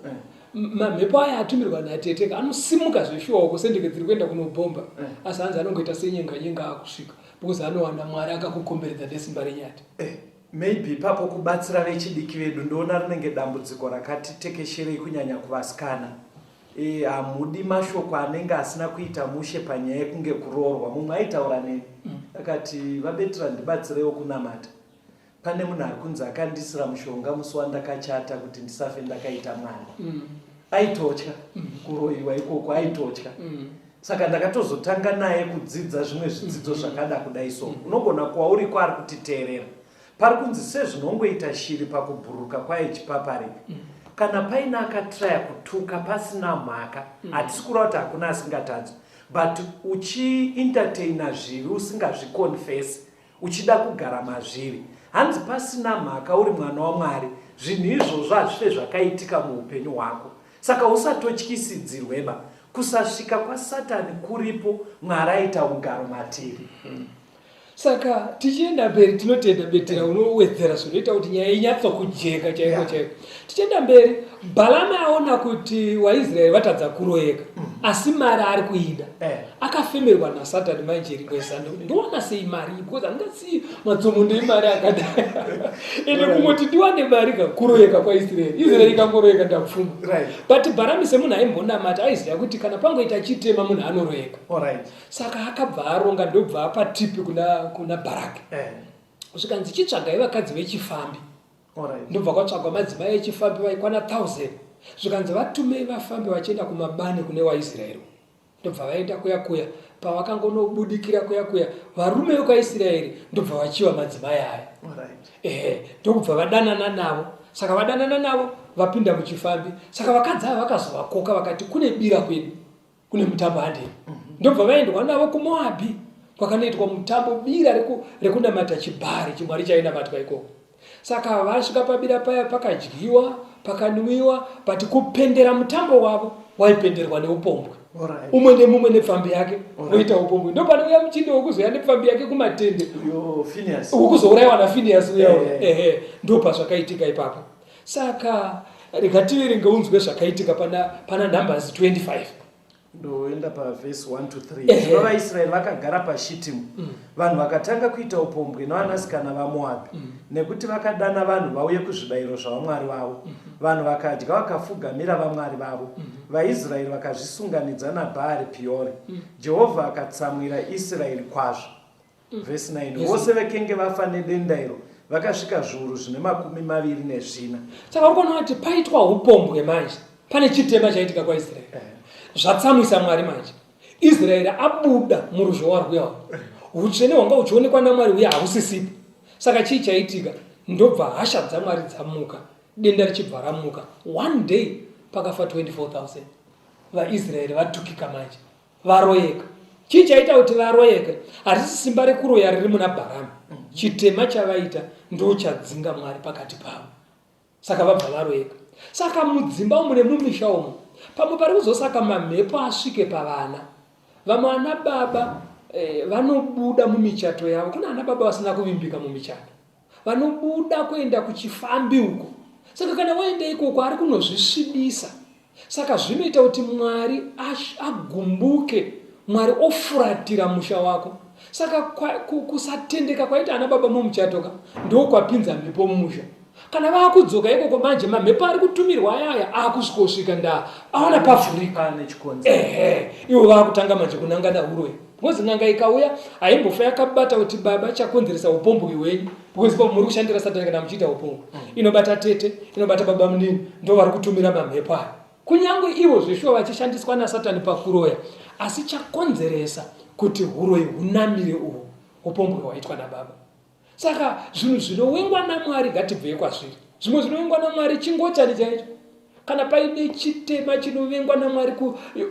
mamhepo aya atumirwa natete anosimuka zveshuwa uko sendege dziri kuenda kunobhomba, asi hanzi anongoita senyenga nyenga akusvika, because anowana Mwari akakukomberedza nesimba renyati. Maybe ipapo kubatsira vechidiki vedu, ndoona rinenge dambudziko rakati tekesherei kunyanya kuvasikana. Hamudi mashoko anenge asina kuita mushe panyaya yekunge kuroorwa. Mumwe aitaura neni akati, vaBetera, ndibatsirewo kunamata. Pane munhu ari kunzi akandisira mushonga musi wandakachata kuti ndisafe ndakaita mwana. Aitotya kuroyiwa ikoko, aitotya. Saka ndakatozotanga naye kudzidza zvimwe zvidzidzo zvakada kudai so. Unogona kuwa uriko ari kutiteerera. Pari kunzi sezvinongoita shiri pakubhururuka kwayo ichipaparika. Kana paine akatraya kutuka pasina mhaka, hatisi kureva kuti hakuna asingatadzi, but uchientertaina zvivi usingazviconfesi, uchida kugara mazviri, hanzi pasina mhaka uri mwana waMwari, zvinhu izvozvo hazvife zvakaitika muupenyu hwako. Saka usatotyisidzirweba. Kusasvika kwaSatani kuripo, Mwari aita ugaro matiri. Saka tichienda mberi, tinotenda Betera unowedzera zvinoita kuti nyaya inyatsokujeka chaiko chaiko. Tichienda mberi, Bharami aona kuti vaIsraeri vatadza kuroyeka, asi mari ari kuida. Akafemerwa naSatani manje rimwe zano kuti ndowana sei mari iyi, because handingasiyi matsomondo emari akadai. Ende kungoti ndiwane mari ka kuroyeka kwaIsraeri. Israeri ikangoroyeka ndapfuma. But Bharami semunhu aimbonamata aiziva kuti kana pangoita chitema munhu anoroyeka. Saka akabva aronga ndobva apa tipi kuna Bharaki. Zvikanzi chitsvagai vakadzi vechifambi. Ndobva kwatsvagwa madzimai echifambi vaikwana 1000. Zvikanzi vatumei vafambe vachienda kumabani kune waIsraeri. Ndobva vaenda kuya kuya, pavakangonobudikira kuya kuya, varume vekwaIsraeri ndobva vachiva madzimai aya. Ehe, ndokubva vadanana navo. Saka vadanana navo vapinda muchifambi. Saka vakadzi ava vakazovakoka vakati kune bira kwedu. Kune mutambo handei. Ndobva vaendwa navo kuMoabhi kwakanoitwa mutambo bira rekunamata chibhari, chimwari chainamatwa ikoko. Saka vasvika pabira paya pakadyiwa, pakanwiwa, but kupendera mutambo wavo waipenderwa neupombwe. Umwe nemumwe nepfambi yake voita upombwe. Ndopanouya muchindo wekuzouya nepfambi yake kumatende. Wekuzourayiwa naFinias uya. Ehe, ndopazvakaitika ipapo. Saka rega tiverenge unzwe zvakaitika pana Numbers 25. Ndoenda pavhesi 1 to 3. Zvino vaIsraeri vakagara paShitimu. Vanhu vakatanga kuita upombwe navanasikana vaMoabhi, nekuti vakadana vanhu vauye kuzvibayiro zvavamwari vavo. Vanhu vakadya vakafugamira vamwari vavo. VaIsraeri vakazvisunganidza naBhaari Peori. Jehovha akatsamwira Israeri kwazvo. Vhesi 9. Vose vekenge vafa nedenda iro vakasvika zviuru zvine 24. Saka uri kuona kuti paitwa upombwe manje, pane chitema chaitika kwaIsraeri. Zvatsamwisa Mwari manje. Israeri abuda muruzhowa rwuya. Hutsvene hwanga huchionekwa naMwari huya hausisipo. Saka chii chaitika? Ndobva hasha dzaMwari dzamuka, denda richibva ramuka. One day pakafa 24,000. VaIsraeri vatukika manje. Varoyeka. Chii chaita kuti varoyeke? Harisi simba rekuroya riri muna Bharami. Chitema chavaita ndochadzinga Mwari pakati pavo. Saka vabva varoyeka. Saka mudzimba umu nemumisha umu, pamwe pari kuzosaka mamhepo asvike pavana. Vamwe ana baba vanobuda mumichato yavo. Kuna ana baba vasina kuvimbika mumichato. Vanobuda kuenda kuchifambi uko. Saka kana waenda ikoko ari kunozvisvibisa. Saka zvinoita kuti Mwari agumbuke, Mwari ofuratira musha wako. Saka kusatendeka kwaita ana baba mumuchato ka ndokwapinza mhepo mumusha. Kana vakudzoka ikoko manje mamhepo ari kutumirwa aya aya akusvikosvika ndaa aona pavhurika. Ehe, ivo vakutanga manje kunangana huroyi. Because n'anga ikauya haimbofa yakabata kuti baba chakonzeresa upombwe hwenyu, because ipapo muri kushandira Satani kana muchiita upombwe. Inobata tete, inobata baba munini, ndo vari kutumira mamhepo aya. Kunyange ivo zveshuwa vachishandiswa naSatani pakuroya, asi chakonzeresa kuti huroyi hunamire uhu upombwe hwaitwa nababa. Saka zvinhu zvinowengwa naMwari ngatibvei kwazviri. Zvimwe zvinovengwa naMwari chingochani chaicho. Kana paine chitema chinovengwa naMwari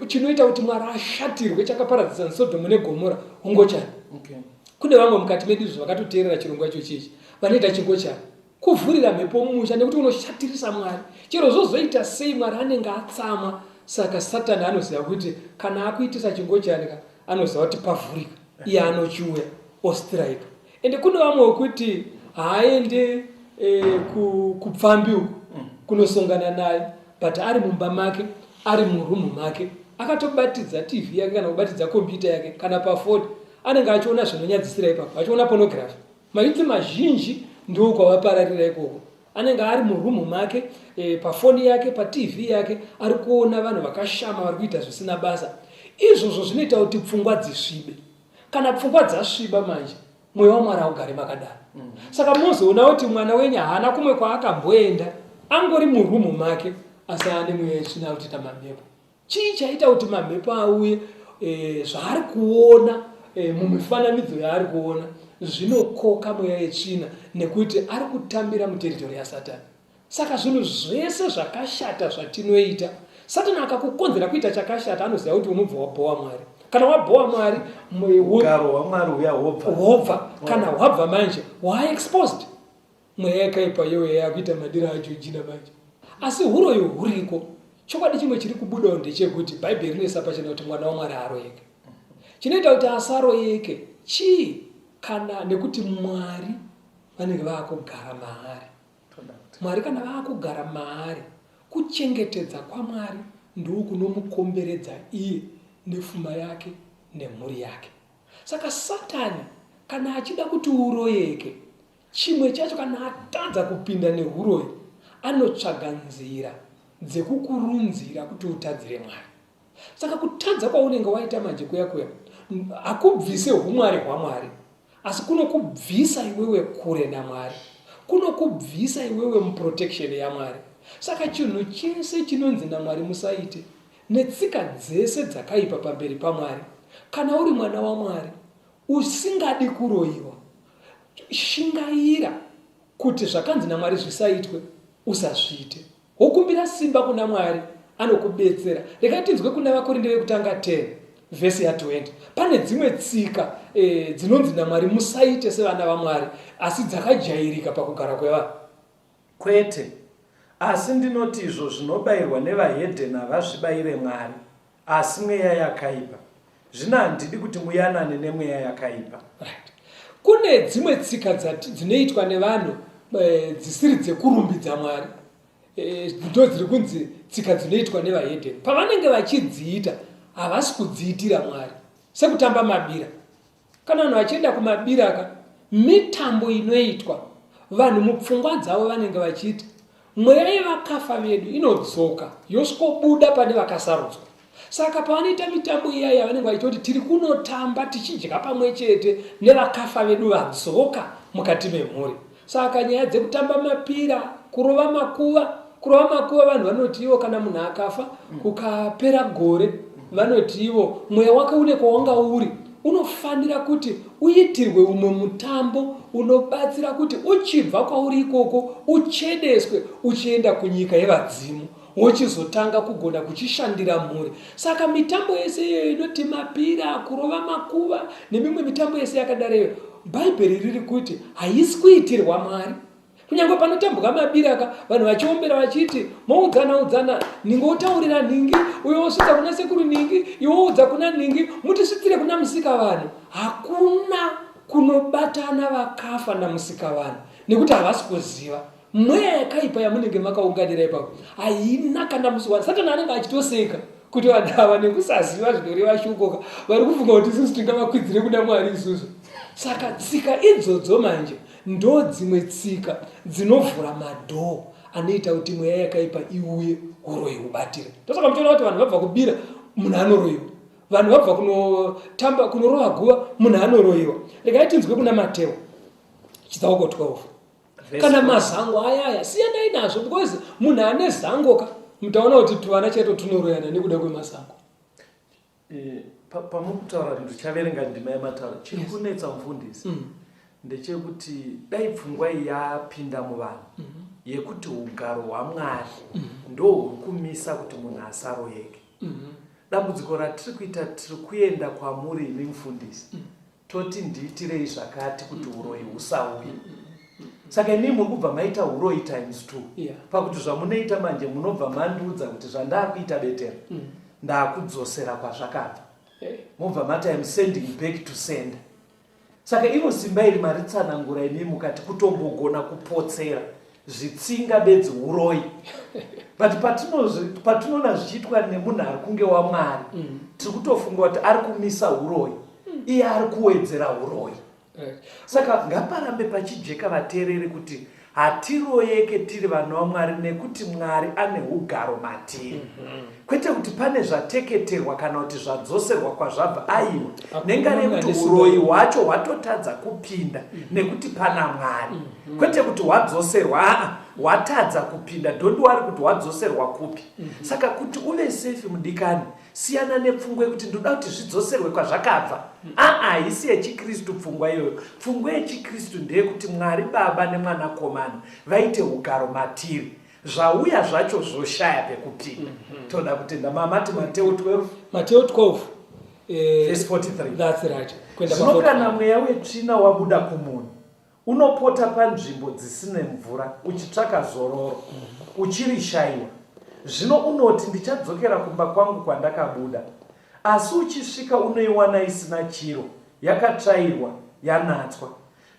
chinoita kuti Mwari ashatirwe chakaparadzisa Sodhomu neGomora, ungochani. Kune vamwe mukati medu izvo vakatoteerera chirongwa ichochi ichi vanoita chingochani. Kuvhurira mhepo mumusha nekuti unoshatirisa Mwari. Chero zvozoita sei Mwari anenge atsamwa. Saka Satani anoziva kuti kana akuitisa chingochani ka anoziva kuti pavhurika. Iye anochiuya ostrike. Ende kune vamwe wekuti haaende kupfambi uku kunosongana naye, but ari mumba make, ari murumu make, akatobatidza TV yake kana kubatidza computer yake kana pafoni, anenge achiona zvinonyadzisira ipapo, achiona pornography. Mayouth mazhinji ndo kwavapararira ikoko. Anenge ari murumu make, pafoni yake, paTV yake, ari kuona vanhu vakashama vari kuita zvisina basa. Izvozvo zvinoita kuti pfungwa dzisvibe. Kana pfungwa dzasviba manje, Mweya waMwari haugari makadaro. Saka mozoona kuti mwana wenyu haana kumwe kwaakamboenda, angori murumu make, asi ane mweya yetsvina ari kutoita mamhepo. Chii chaita kuti mamhepo auye? E, zvaari kuona e, mumifananidzo yaari kuona zvinokoka mweya yetsvina nekuti ari kutambira muteritori yaSatani. Saka zvinhu zvese zvakashata zvatinoita, Satani akakukonzera kuita chakashata anoziva kuti unobva wabhowa Mwari. Kana wabhowa Mwari, ugaro hwaMwari huya hwobva. Hwobva. Kana hwabva manje, waa exposed. Mweya yakaipa youya yakuita madiro aJojina manje. Asi huroyi huriko. Chokwadi chimwe chiri kubudawo ndechekuti Bhaibheri rinoisa pachena kuti mwana waMwari haaroyeke. Chinoita kuti asaroyeke chii kana nekuti Mwari vanenge vaakugara maari. Mwari kana vaakugara maari, kuchengetedza kwaMwari ndokunomukomberedza iye nefuma yake nemhuri yake. Saka Satani kana achida kuti uroyeke, chimwe chacho kana atadza kupinda nehuroyi, anotsvaga nzira dzekukurunzira kuti utadzire Mwari. Saka kutadza kwaunenge waita manje kuya kuya hakubvise humwari hwaMwari, asi kunokubvisa iwewe kure naMwari, kunokubvisa iwewe muprotection yaMwari. Saka chinhu chese chinonzi naMwari musaite, netsika dzese dzakaipa pamberi paMwari, kana uri mwana waMwari usingadi kuroyiwa, shingaira kuti zvakanzi naMwari zvisaitwe usazviite. Wokumbira simba kuna Mwari anokubetsera. Regai tinzwe kuna VaKorinde vekutanga 10 vhesi ya 20. Pane dzimwe tsika e, dzinonzi naMwari musaite sevana vaMwari asi dzakajairika pakugara kwevanhu. Kwete, asi ndinoti izvo zvinobayirwa nevahedheni havazvibayire Mwari, asi mweya yakaipa. Zvino handidi kuti muyanane nemweya yakaipa. Right. Kune dzimwe tsika dzinoitwa nevanhu e, dzisiri dzekurumbidza Mwari e, ndo dziri kunzi tsika dzinoitwa nevahedheni. Pavanenge vachidziita havasi kudziitira Mwari, sekutamba mabira. Kana vanhu vachienda kumabira ka, mitambo inoitwa, vanhu mupfungwa dzavo vanenge vachiti mweya yevakafa vedu inodzoka yosvikobuda pane vakasarudzwa. Saka pavanoita mitambo iya yavanenge vachitoti tiri kunotamba tichidya pamwe chete nevakafa vedu vadzoka mukati memhuri. Saka nyaya dzekutamba mapira, kurova makuva, kurova makuva vanhu vanoti ivo kana munhu akafa kukapera gore vanoti ivo mweya wake une kwawanga uri unofanira kuti uitirwe umwe mutambo unobatsira kuti uchibva kwauri ikoko ucheneswe uchienda kunyika yevadzimu wochizotanga kugona kuchishandira mhuri. Saka mitambo yese iyoyo inoti mapira, kurova makuva nemimwe mitambo yese yakadaro iyo, Bhaibheri riri kuti haisi kuitirwa Mwari. Kunyange panotambwa mabira ka vanhu vachiombera vachiti moudzana udzana nhingi wotaurira nhingi uyo wosvitsa kuna sekuru nhingi iwe woudza kuna nhingi mutisvitsire kuna musikavanhu. Hakuna kunobatana vakafa namusikavanhu nekuti havasi kuziva. Mweya yakaipa yamunenge makaunganira ipapo haina kana musi wani. Satani anenge achitoseka kuti vanhu ava nekusaziva zvinoreva shoko ka vari kufunga kuti isusu tingavakwidzire kuna Mwari isusu. Saka tsika idzodzo manje ndo dzimwe tsika dzinovhura madhoo anoita kuti mweya yakaipa iuye uroyi hubatire. Ndosaka muchiona kuti vanhu vabva kubira munhu anoroyiwa, vanhu vabva kunotamba kunorova guva munhu anoroyiwa. Regai tinzwe kuna Mateo chitsauko 12. Kana mazango aya aya siyanai nazvo because munhu ane zango ka mutaona kuti tuvana chaito tunoroyana nekuda kwemazango. Eh, pamuri kutaura ndichaverenga ndima yamataura chiri kunetsa mufundisi ndechekuti dai pfungwa iyi yapinda muvanhu yekuti ugaro hwaMwari ndohuri kumisa kuti munhu asaroyeke. Dambudziko ratiri kuita tiri kuenda kwamuri imi mufundisi toti ndiitirei zvakati kuti uroyi husauye. Saka imi muri kubva maita uroyi times 2 pakuti zvamunoita manje munobva mandiudza kuti zvandakuita betera ndakudzosera kwazvakabva mobva mati I'm sending back to sender. Saka iro simba iri maritsanangura imi mukati kutombogona kupotsera zvitsinga bedzi uroyi but patinoona zvichiitwa nemunhu ari kunge waMwari tiri kutofunga kuti ari kumisa uroyi iye ari kuwedzera uroyi. Saka ngaparambe pachijeka vateereri kuti Hatiroyeke tiri vana vaMwari nekuti Mwari ane hugaro matiri. Kwete kuti pane zvateketerwa kana kuti zvadzoserwa kwazvabva, aiwa. Nengari yekuti uroyi hwacho hwatotadza kupinda nekuti pana Mwari. Kwete kuti hwadzoserwa, aa, hwatadza kupinda. Don't worry kuti hwadzoserwa kupi. Saka kuti uve safe mudikani, Siyana nepfungwa yekuti ndoda kuti zvidzoserwe kwazvakabva. Aa, haisi yechiKristu pfungwa iyoyo. Pfungwa yechiKristu ndeyekuti Mwari Baba neMwanakomana vaite ugaro matiri. Zvauya zvacho zvoshaya pekupinda. Toda kutenda. Mamati Mateo 12. Mateo 12. Verse 43. That's right. Kuenda pa Zvino kana mweya wetsvina wabuda kumunhu, Unopota panzvimbo dzisine mvura uchitsvaka zororo, uchirishaiwa. Zvino unoti, Ndichadzokera kumba kwangu kwandakabuda. Asi uchisvika unoiwana isina chiro, yakatsvairwa, yanatswa.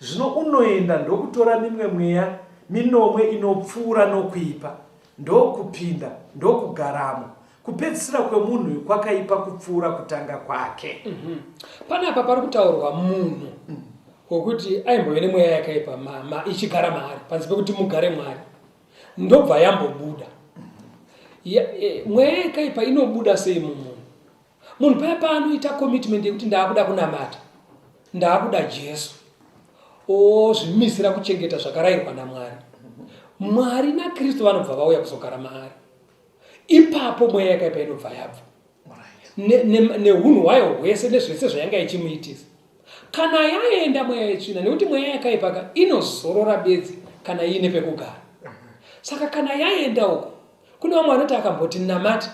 Zvino unoenda ndokutora mimwe mweya minomwe inopfuura nokuipa, ndokupinda, ndokugaramo. Kupedzisira kwemunhu uyu kwakaipa kupfuura kutanga kwake. Panapa pari kutaurwa munhu wekuti aimbove nemweya yakaipa ma, ma, ichigara maari panze pekuti mugare mwari ndobva yambobuda. Ya, e, mweya yakaipa inobuda sei mumunhu? Munhu paya paanoita commitment yekuti ndaakuda kunamata, ndaakuda Jesu, ozvimisira kuchengeta zvakarairwa naMwari, Mwari naKristu vanobva vauya kuzogara maari. Ipapo mweya yakaipa inobva yabva nehunhu hwayo hwese nezvese zvayanga ichimuitisa. Kana yaenda mweya yetsvina, nekuti mweya yakaipa ka inozorora bedzi kana iine pekugara. Saka kana yaenda uko, kune vamwe vanoti akamboti namati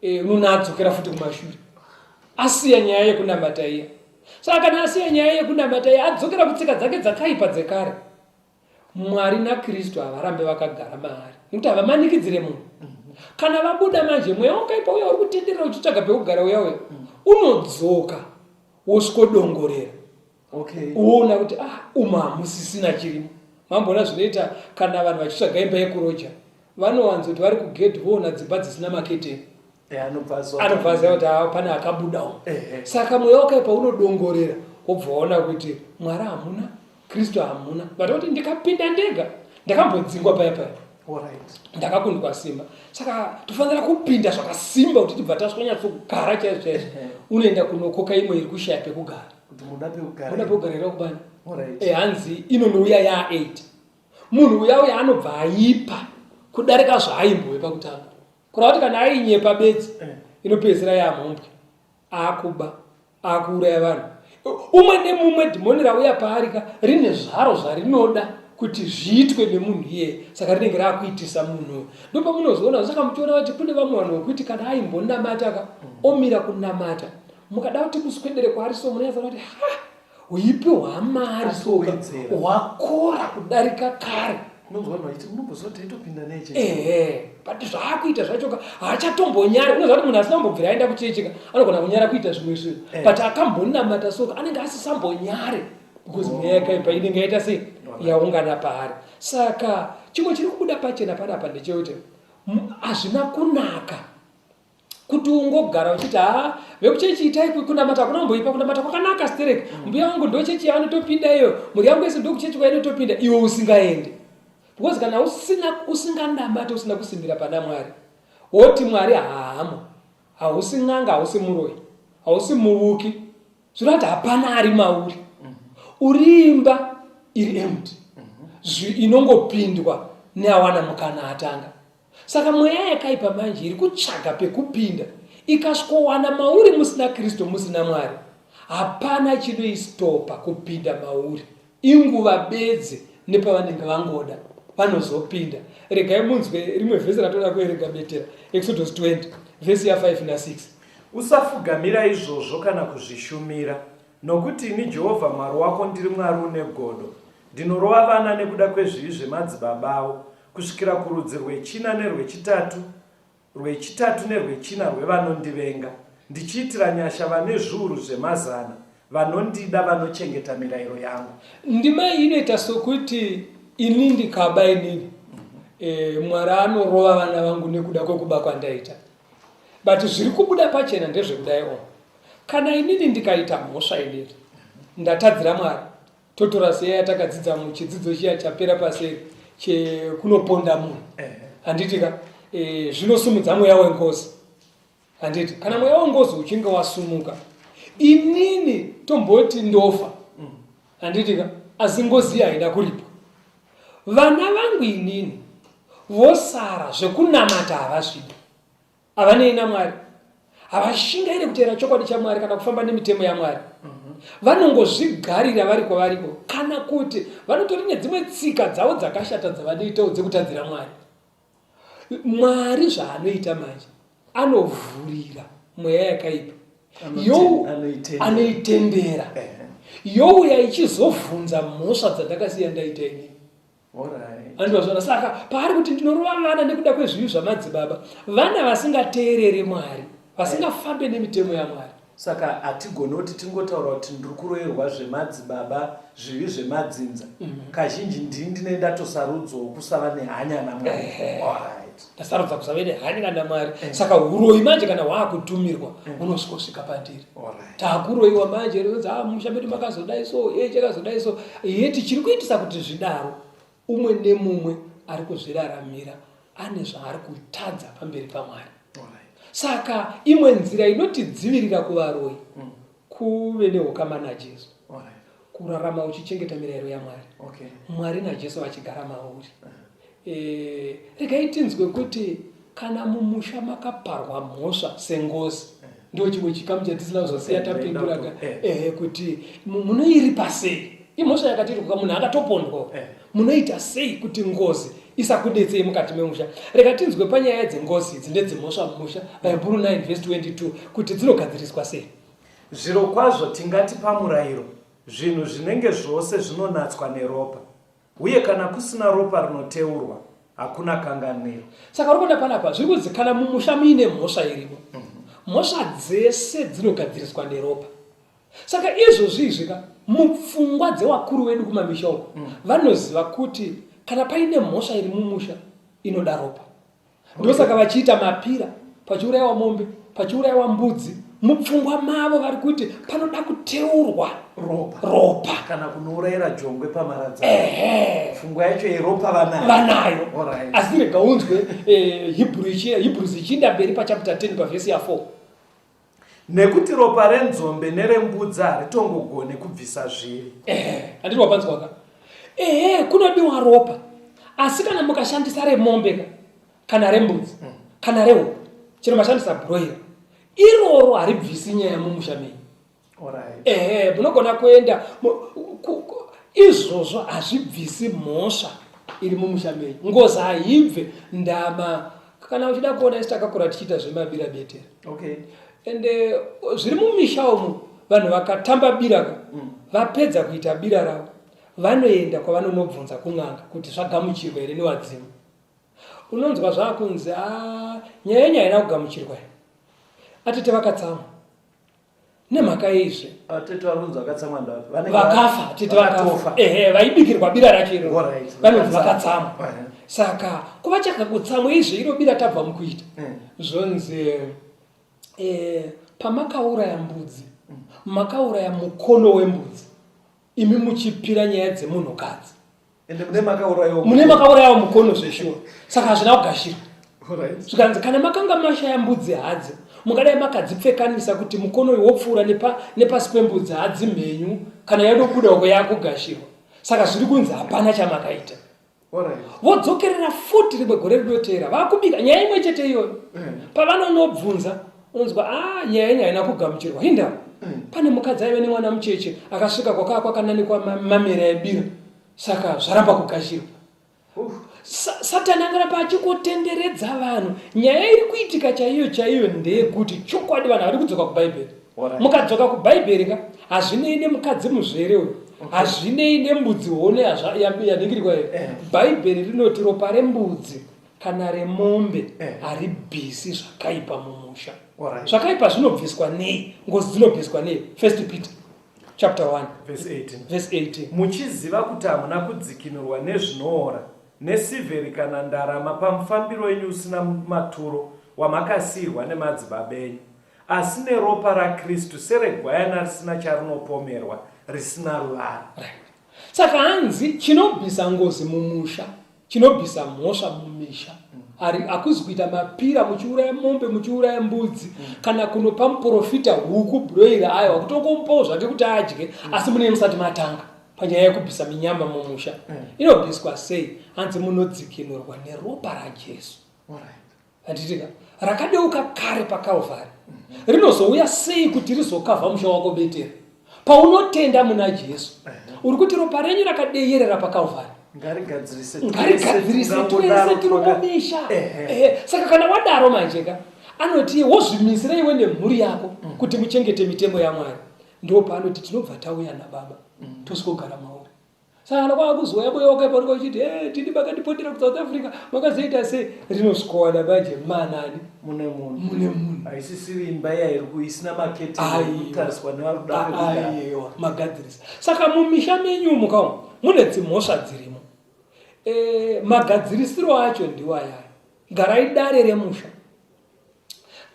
e, unoona adzokera futi kumashure, asiya nyaya yekunamata iya. Saka kana asiya nyaya yekunamata iya, adzokera kutsika dzake dzakaipa dzekare. Mwari naKristu havarambe vakagara maari nekuti havamanikidzire munhu. Kana vabuda manje, mweya wakaipa uya uri kutenderera uchitsvaga pekugara uya uya unodzoka wosvikodongorera. Okay. Woona kuti ah, umu hamusisina chirimo. Mamboona zvinoita kana vanhu vachitsvaga imba yekuroja, vanowanzoti vari kugedhi voona dzimba dzisina maketeni. Eh, anobva aziva kuti ah, pane akabudawo. Saka mweya wakaipa unodongorera wobva waona kuti Mwari hamuna, Kristu hamuna. But kuti ndikapinda ndega ndakambodzingwa paya paya. Ndakakundwa simba. Saka tofanira kupinda zvakasimba kuti tibva taswanyatsogara chaizvo chaizvo. Unoenda kunokoka imwe iri kushaya pekugara. Kuti muda pekugara. Muda pekugara iri kubani? Eh, hanzi inonouya yaa 8. Munhu uya uya anobva aipa kudarika zvaaimbove pakutanga. Kureva kuti kana ainyepa bedzi inopedzisira yamhombwe, akuba, akuuraya vanhu. Umwe nemumwe dhimoni rauya paari ka rine zvaro zvarinoda kuti zviitwe nemunhu iyeye, saka rinenge rakuitisa munhu. Ndopamunozoona saka muchiona kuti kune vamwe vanhu vokuti kana aimbonamata ka omira kunamata, mukada kuti muswedere kwaari so munonyatsoona kuti ha Huipi hwaMari soka hwakora kudarika kare. Unonzwa vanhu vachiti unomboziva kuti taitopinda nei chechi. Ehe, but zvaakuita zvacho ka haachatombonyari. Unoziva kuti munhu asina kumbobvira aenda kuchechi ka anogona kunyara kuita zvimwe zvinhu. But akambonamata soka anenge asisambonyare because mweya yakaipa inenge yaita sei yaungana paari. Saka chimwe chiri kubuda pachena panapa ndechekuti hazvina kunaka kuti ungogara uchiti haa vekuchechi itai kunamata hakuna kumboipa, kunamata kwakanaka sterek, mbuya wangu ndochechi yavanotopinda iyo, mhuri yangu yese ndokuchechi kwainotopinda, iwe usingaende. Because kana usinganamate, usina kusimbira pana Mwari, woti Mwari haamo, hausi n'anga, hausi muroyi, hausi muvuki, zvireva kuti hapana ari mauri. Uri imba iri empty, inongopindwa neawana mukana atanga. Saka mweya yakaipa manje iri kutsvaga pekupinda, ikasvikowana mauri musina Kristu, musina Mwari, hapana chinoistopa kupinda mauri. Inguva bedzi nepavanenge vangoda vanozopinda. Regai munzwe rimwe vhesi ratoda kuverenga betera, Exodus 20 vhesi ya 5 na 6. Usafugamira izvozvo kana kuzvishumira, nokuti ini Jehovha Mwari wako ndiri Mwari une godo, ndinorova vana nekuda kwezvivi zvemadzibaba avo, kusvikira kurudzi rwechina nerwechitatu, rwechitatu nerwechina rwevanondivenga, ndichiitira nyasha vane zviuru zvemazana vanondida, vanochengeta mirayiro yangu. Ndima iyi inoita sokuti ini ndikaba inini Mwari anorova vana vangu nekuda kwekuba kwandaita. But zviri kubuda pachena ndezvekudai o kana inini ndikaita mhosva inini ndatadzira Mwari, totora seya yatakadzidza muchidzidzo chiya chapera paseri. chekunoponda munhu, handiti ka? Zvinosumudza mweya wengozi, handiti? Kana mweya wengozi uchinge wasumuka, inini tomboti ndofa, handiti ka? Asi ngozi iyi haina kuripwa. Vana vangu inini vosara, zvekunamata havazvidi, havanei naMwari, havashingaire kuteera chokwadi chaMwari kana kufamba nemitemo yaMwari. Vanongozvigarira vari kwavariko, kana kuti vanotori nedzimwe tsika dzavo dzakashata dzavanoitawo dzekutadzira Mwari. Mwari zvaanoita manje, anovhurira mweya yakaipa, anoitendera youya ichizovhunza mhosva dzandakasiya ndaita inini. Andozvona. Saka paari kuti ndinorova vana nekuda kwezvivi zvamadzibaba, vana vasingateerere Mwari, vasingafambe nemitemo yaMwari. Saka hatigoni kuti tingotaura kuti ndiri kuroerwa zvemadzibaba, zvivi zvemadzinza. Kazhinji ndini ndine ndatosarudzwawo kusava nehanya naMwari. Ndasarudza kusave nehanya naMwari. Saka uroyi manje kana hwaakutumirwa, hunosvikosvika pandiri. Takuroyiwa manje, rinonzi, ah, musha medu makazodai so, ye chakazodai so. Yeti chiri kuitisa kuti zvidaro, umwe nemumwe ari kuzviraramira ane zvaari kutadza pamberi paMwari. Saka imwe nzira inotidzivirira kuvaroyi kuve neukama naJesu, kurarama uchichengeta mirayiro yaMwari, Mwari naJesu vachigara mauri. Regai tinzwe kuti kana mumusha makaparwa mhosva sengozi, ndo chimwe chikamu chatisina kuzosiya tapindura ka, kuti munoiripa sei imhosva yakatiruka, munhu akatopondwa, munoita sei kuti ngozi isakudetsei mukati memusha? Rega tinzwe panyaya dzengozi idzi ndedzemhosva mumusha, Vahebhuru 9 vhesi 22, kuti dzinogadziriswa sei. Zvirokwazvo tingati pamurayiro, zvinhu zvinenge zvose zvinonatswa neropa, uye kana kusina ropa rinoteurwa, hakuna kanganwiro. Saka uri kuona panapa zviri kunzi kana mumusha muine mhosva irimo, mhosva dzese dzinogadziriswa neropa. Saka izvozvi izvi ka, mupfungwa dzewakuru vedu kumamisha uko, vanoziva kuti kana paine mhosva iri mumusha inoda ropa. Ndosaka vachiita mapira, pachiurayiwa mombe, pachiurayiwa mbudzi. Mupfungwa mavo vari kuti panoda kuteurwa ropa, ropa. Kana kunourayira jongwe pamaradzano, pfungwa yacho yeropa vanayo, vanayo. Asi rega unzwe Hebrews ichiinda mberi pachapter 10 pavhesi ya4. Nekuti ropa renzombe nerembudzi haritongogone kubvisa zvivi. Handiti wapanzwa ka? Ehe, kunodiwa ropa, asi kana mukashandisa remombe ka, kana rembudzi, kana rehuku, chero mashandisa broiler, iroro haribvisi nyaya mumusha menyu. Ehe, munogona kuenda izvozvo hazvibvisi mhosva iri mumusha menyu. Ngozi haibve ndama. Kana uchida kuona, isi takakura tichiita zvemabira betera. Ende zviri mumisha umu, vanhu vakatamba bira ka, vapedza kuita bira ravo, vanoenda kwavanonobvunza kun'anga kuti zvagamuchirwa here newadzimu. Unonzwa zvaakunzi, a, nyaya yenyu haina kugamuchirwa, atete vakatsamwa. Nemhaka yeizve? Atete vari kunzi vakatsamwa ndapi? Vanenge vakafa, tete vakafa. Vakatofa. Ehe, vaibikirwa bira racho iroro. Vanonzi vakatsamwa. Saka kuva chakakutsamwa izve iro bira tabva mukuita, zvonzi pamakauraya mbudzi, makauraya mukono wembudzi, imi muchipira nyaya dzemunhukadzi. Ende mune makaurayiwa mune makaurayiwa mukono zveshuwa, saka hazvina kugashirwa. Zvikanzi kana makanga mashaya mbudzi hadzi, mungadai makadzipfekanisa kuti mukono uyu wopfuura nepasi pembudzi hadzi mhenyu, kana yadobuda uko yakugashirwa. Saka zviri kunzi hapana chamakaita. Vodzokerera futi rimwe gore rinoteera, vakubika nyaya imwe chete iyoyo. Pavanonobvunza, unonzwa, a, nyaya yenyu haina kugamuchirwa. Hindava? Pane mukadzi aive nemwana mucheche akasvika kwakaa kwakananikwa mamera ebira, saka zvaramba kugashirwa. Satani angaramba achingotenderedza vanhu. Nyaya iri kuitika chaiyo chaiyo ndeyekuti chokwadi vanhu havari kudzoka kuBhaibheri. Mukadzoka kuBhaibheri ka, hazvinei nemukadzi muzvere uyu, hazvinei nembudzi hone yanhingirikwa iyo. Bhaibheri rinoti ropa rembudzi kana remombe haribvisi zvakaipa mumusha. Zvakaipa zvinobviswa nei? Ngozi dzinobviswa nei? First Peter chapter 1 verse 18. Verse 18. Muchiziva kuti hamuna kudzikinurwa nezvinoora, nesirveri kana ndarama pamufambiro wenyu usina maturo wamakasiyirwa nemadzibaba enyu, asi neropa raKristu seregwayana risina charinopomerwa, risina ruvara. Saka hanzi chinobvisa ngozi mumusha. Chinobvisa mhosva mumisha ari hakuzi kuita mapira muchiuraya mombe muchiuraya mbudzi kana kunopa muprofita huku broira aiwa kutongomupawo zvake kuti adye asi munenge musati matanga panyaya yekubvisa minyama mumusha. Inobviswa sei? Hanzi munodzikinurwa neropa raJesu. Handitika rakadeuka kare paKalvari rinozouya sei kuti rizokavha musha wako betera? Paunotenda muna Jesu uri kuti ropa renyu rakadeyerera paKalvari ngarigadzirise ngarigadzirise twese tiri mumisha. Saka kana wadaro manje ka anoti wozvimisira iwe nemhuri yako kuti muchengete mitemo yaMwari. Ndipo paanoti tinobva tauya nababa tosvikogara mauri. Saka kana kwava kuzouya mweya wakaipa unenge uchiti hey, tini makandipondera kuSouth Africa makazoita sei, rinosvikowana manje manani mune munhu mune munhu. Haisisiri imba iya iri isina maketeni Aiwa. kutariswa nevari kuda pekugara. Aiwa, magadzirisa. Saka mumisha menyu umu kamu mune dzimhosva dzirimo. Magadzirisiro acho ndiwo ayaya. Garai dare remusha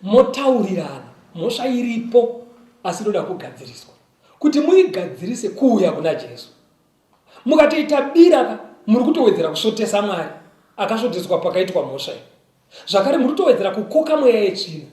motaurirana, mhosva iripo asi inoda kugadziriswa. Kuti muigadzirise kuuya kuna Jesu. Mukatoita bira ka muri kutowedzera kusvotesa Mwari akasvoteswa pakaitwa mhosva iyi. Zvakare muri kutowedzera kukoka mweya yetsvina.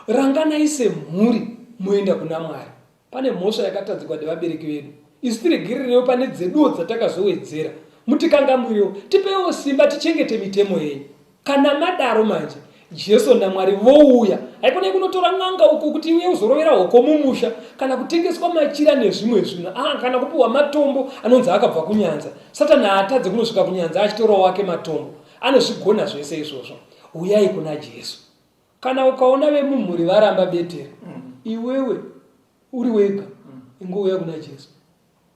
Ranganai semhuri moenda kuna Mwari. Pane mhosva yakatadzikwa nevabereki vedu. Isu tiregererewo pane dzeduwo dzatakazowedzera. Mutikangamwirewo, tipeiwo simba tichengete mitemo yenyu. Kana madaro manje Jesu naMwari vouya. Haikonai kunotora n'anga uko kuti iuye kuzorovera hoko mumusha kana kutengeswa machira nezvimwe zvinhu. Ah, kana kupiwa matombo anonzi akabva kunyanza. Satani haatadze kunosvika kunyanza achitorawo wake matombo. Anozvigona zvese izvozvo. Uyai kuna Jesu. Kana ukaona vemumhuri varamba betera, iwewe uri wega, ingouya kuna Jesu.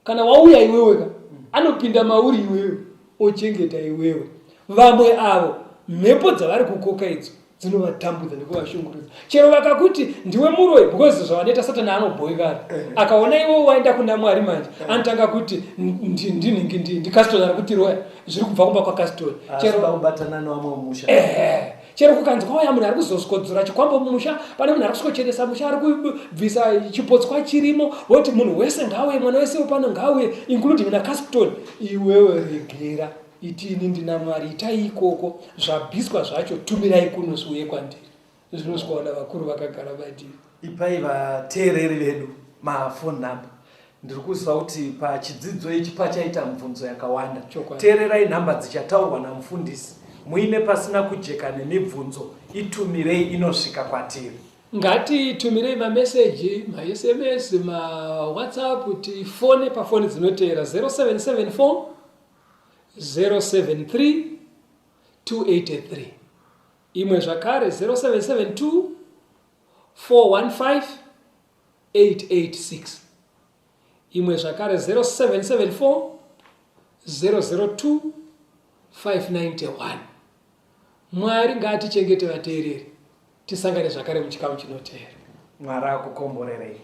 Kana wauya iwewe ka, anopinda mauri iwewe ochengeta iwewe. Vamwe avo mhepo dzavari kukoka idzo dzinovatambudza nekuvashungurudza. Chero vakakuti ndiwe muroyi, because zvavanoita Satani anobhoikana. Akaona iwewe waenda kuna Mwari manje, anotanga kuti ndinhingi ndikasitoni ari kutiroya, zviri kubva kumba kwakasitoni. Chero kubatana nevamwe mumusha. Chero kukanzi kwauya munhu ari kuzosikodzora chikwambo mumusha, pane munhu ari kusvikochenesa musha, ari kubvisa chipotswa chirimo, voti munhu wese ngauye, mwana wese wepano ngauye, including naCaspton. Iwewe regera, iti ini ndina Mwari, itai ikoko, zvabviswa zvacho tumirai kuno zviuye kwandiri. Zvinosvikaona vakuru vakagara madiri. Ipai vateereri vedu mafone number. Ndiri kuziva kuti pachidzidzo ichi pachaita mibvunzo yakawanda. Chokwadi. Teererai nhamba dzichataurwa namufundisi. Muine pasina kujeka nemibvunzo, itumirei inosvika kwatiri. Ngatitumirei mameseji, maSMS, maWhatsApp, tifone pafoni dzinoteera 0774 073 283. Imwe zvakare 0772 415 886. Imwe zvakare 0774 002 591. Mwari ngaatichengete vateereri. Tisangane zvakare muchikamu chinoteera. Mwari akukomborerei.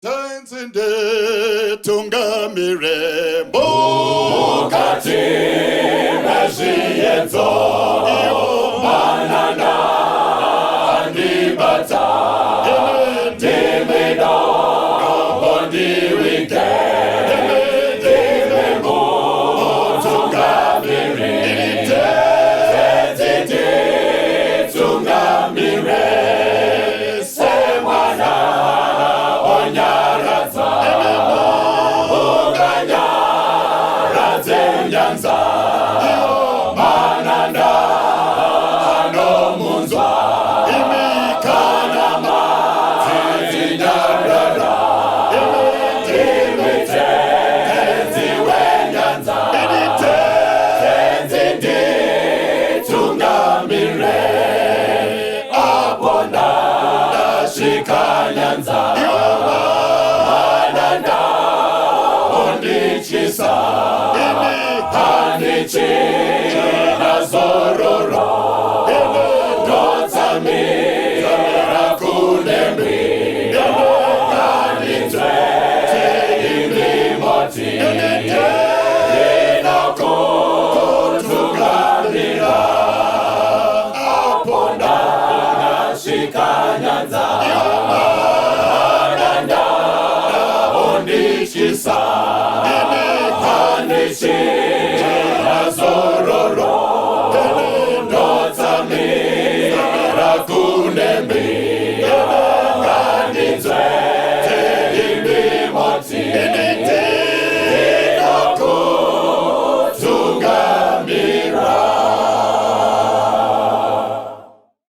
Tenzi nditungamire mukati mezviyedzo, manana andibata, ndimi dombo ndiwike, ndimi mutungamiri, Tenzi nditungamire semwana onyaradza, unganyaradze nyanza, mananda anomunzwa, kana madzinyarara, ndimi Tenzi wenyanza, Tenzi nditungamire apo ndasvika nyanza, mananda ondityisa, handichina zororo, ndotsamira kunembi, ngandinzwe imi moti ndinokutungamira apo ndasvika nyanza, mananda ondityisa, handichina zororo. Kune mbira.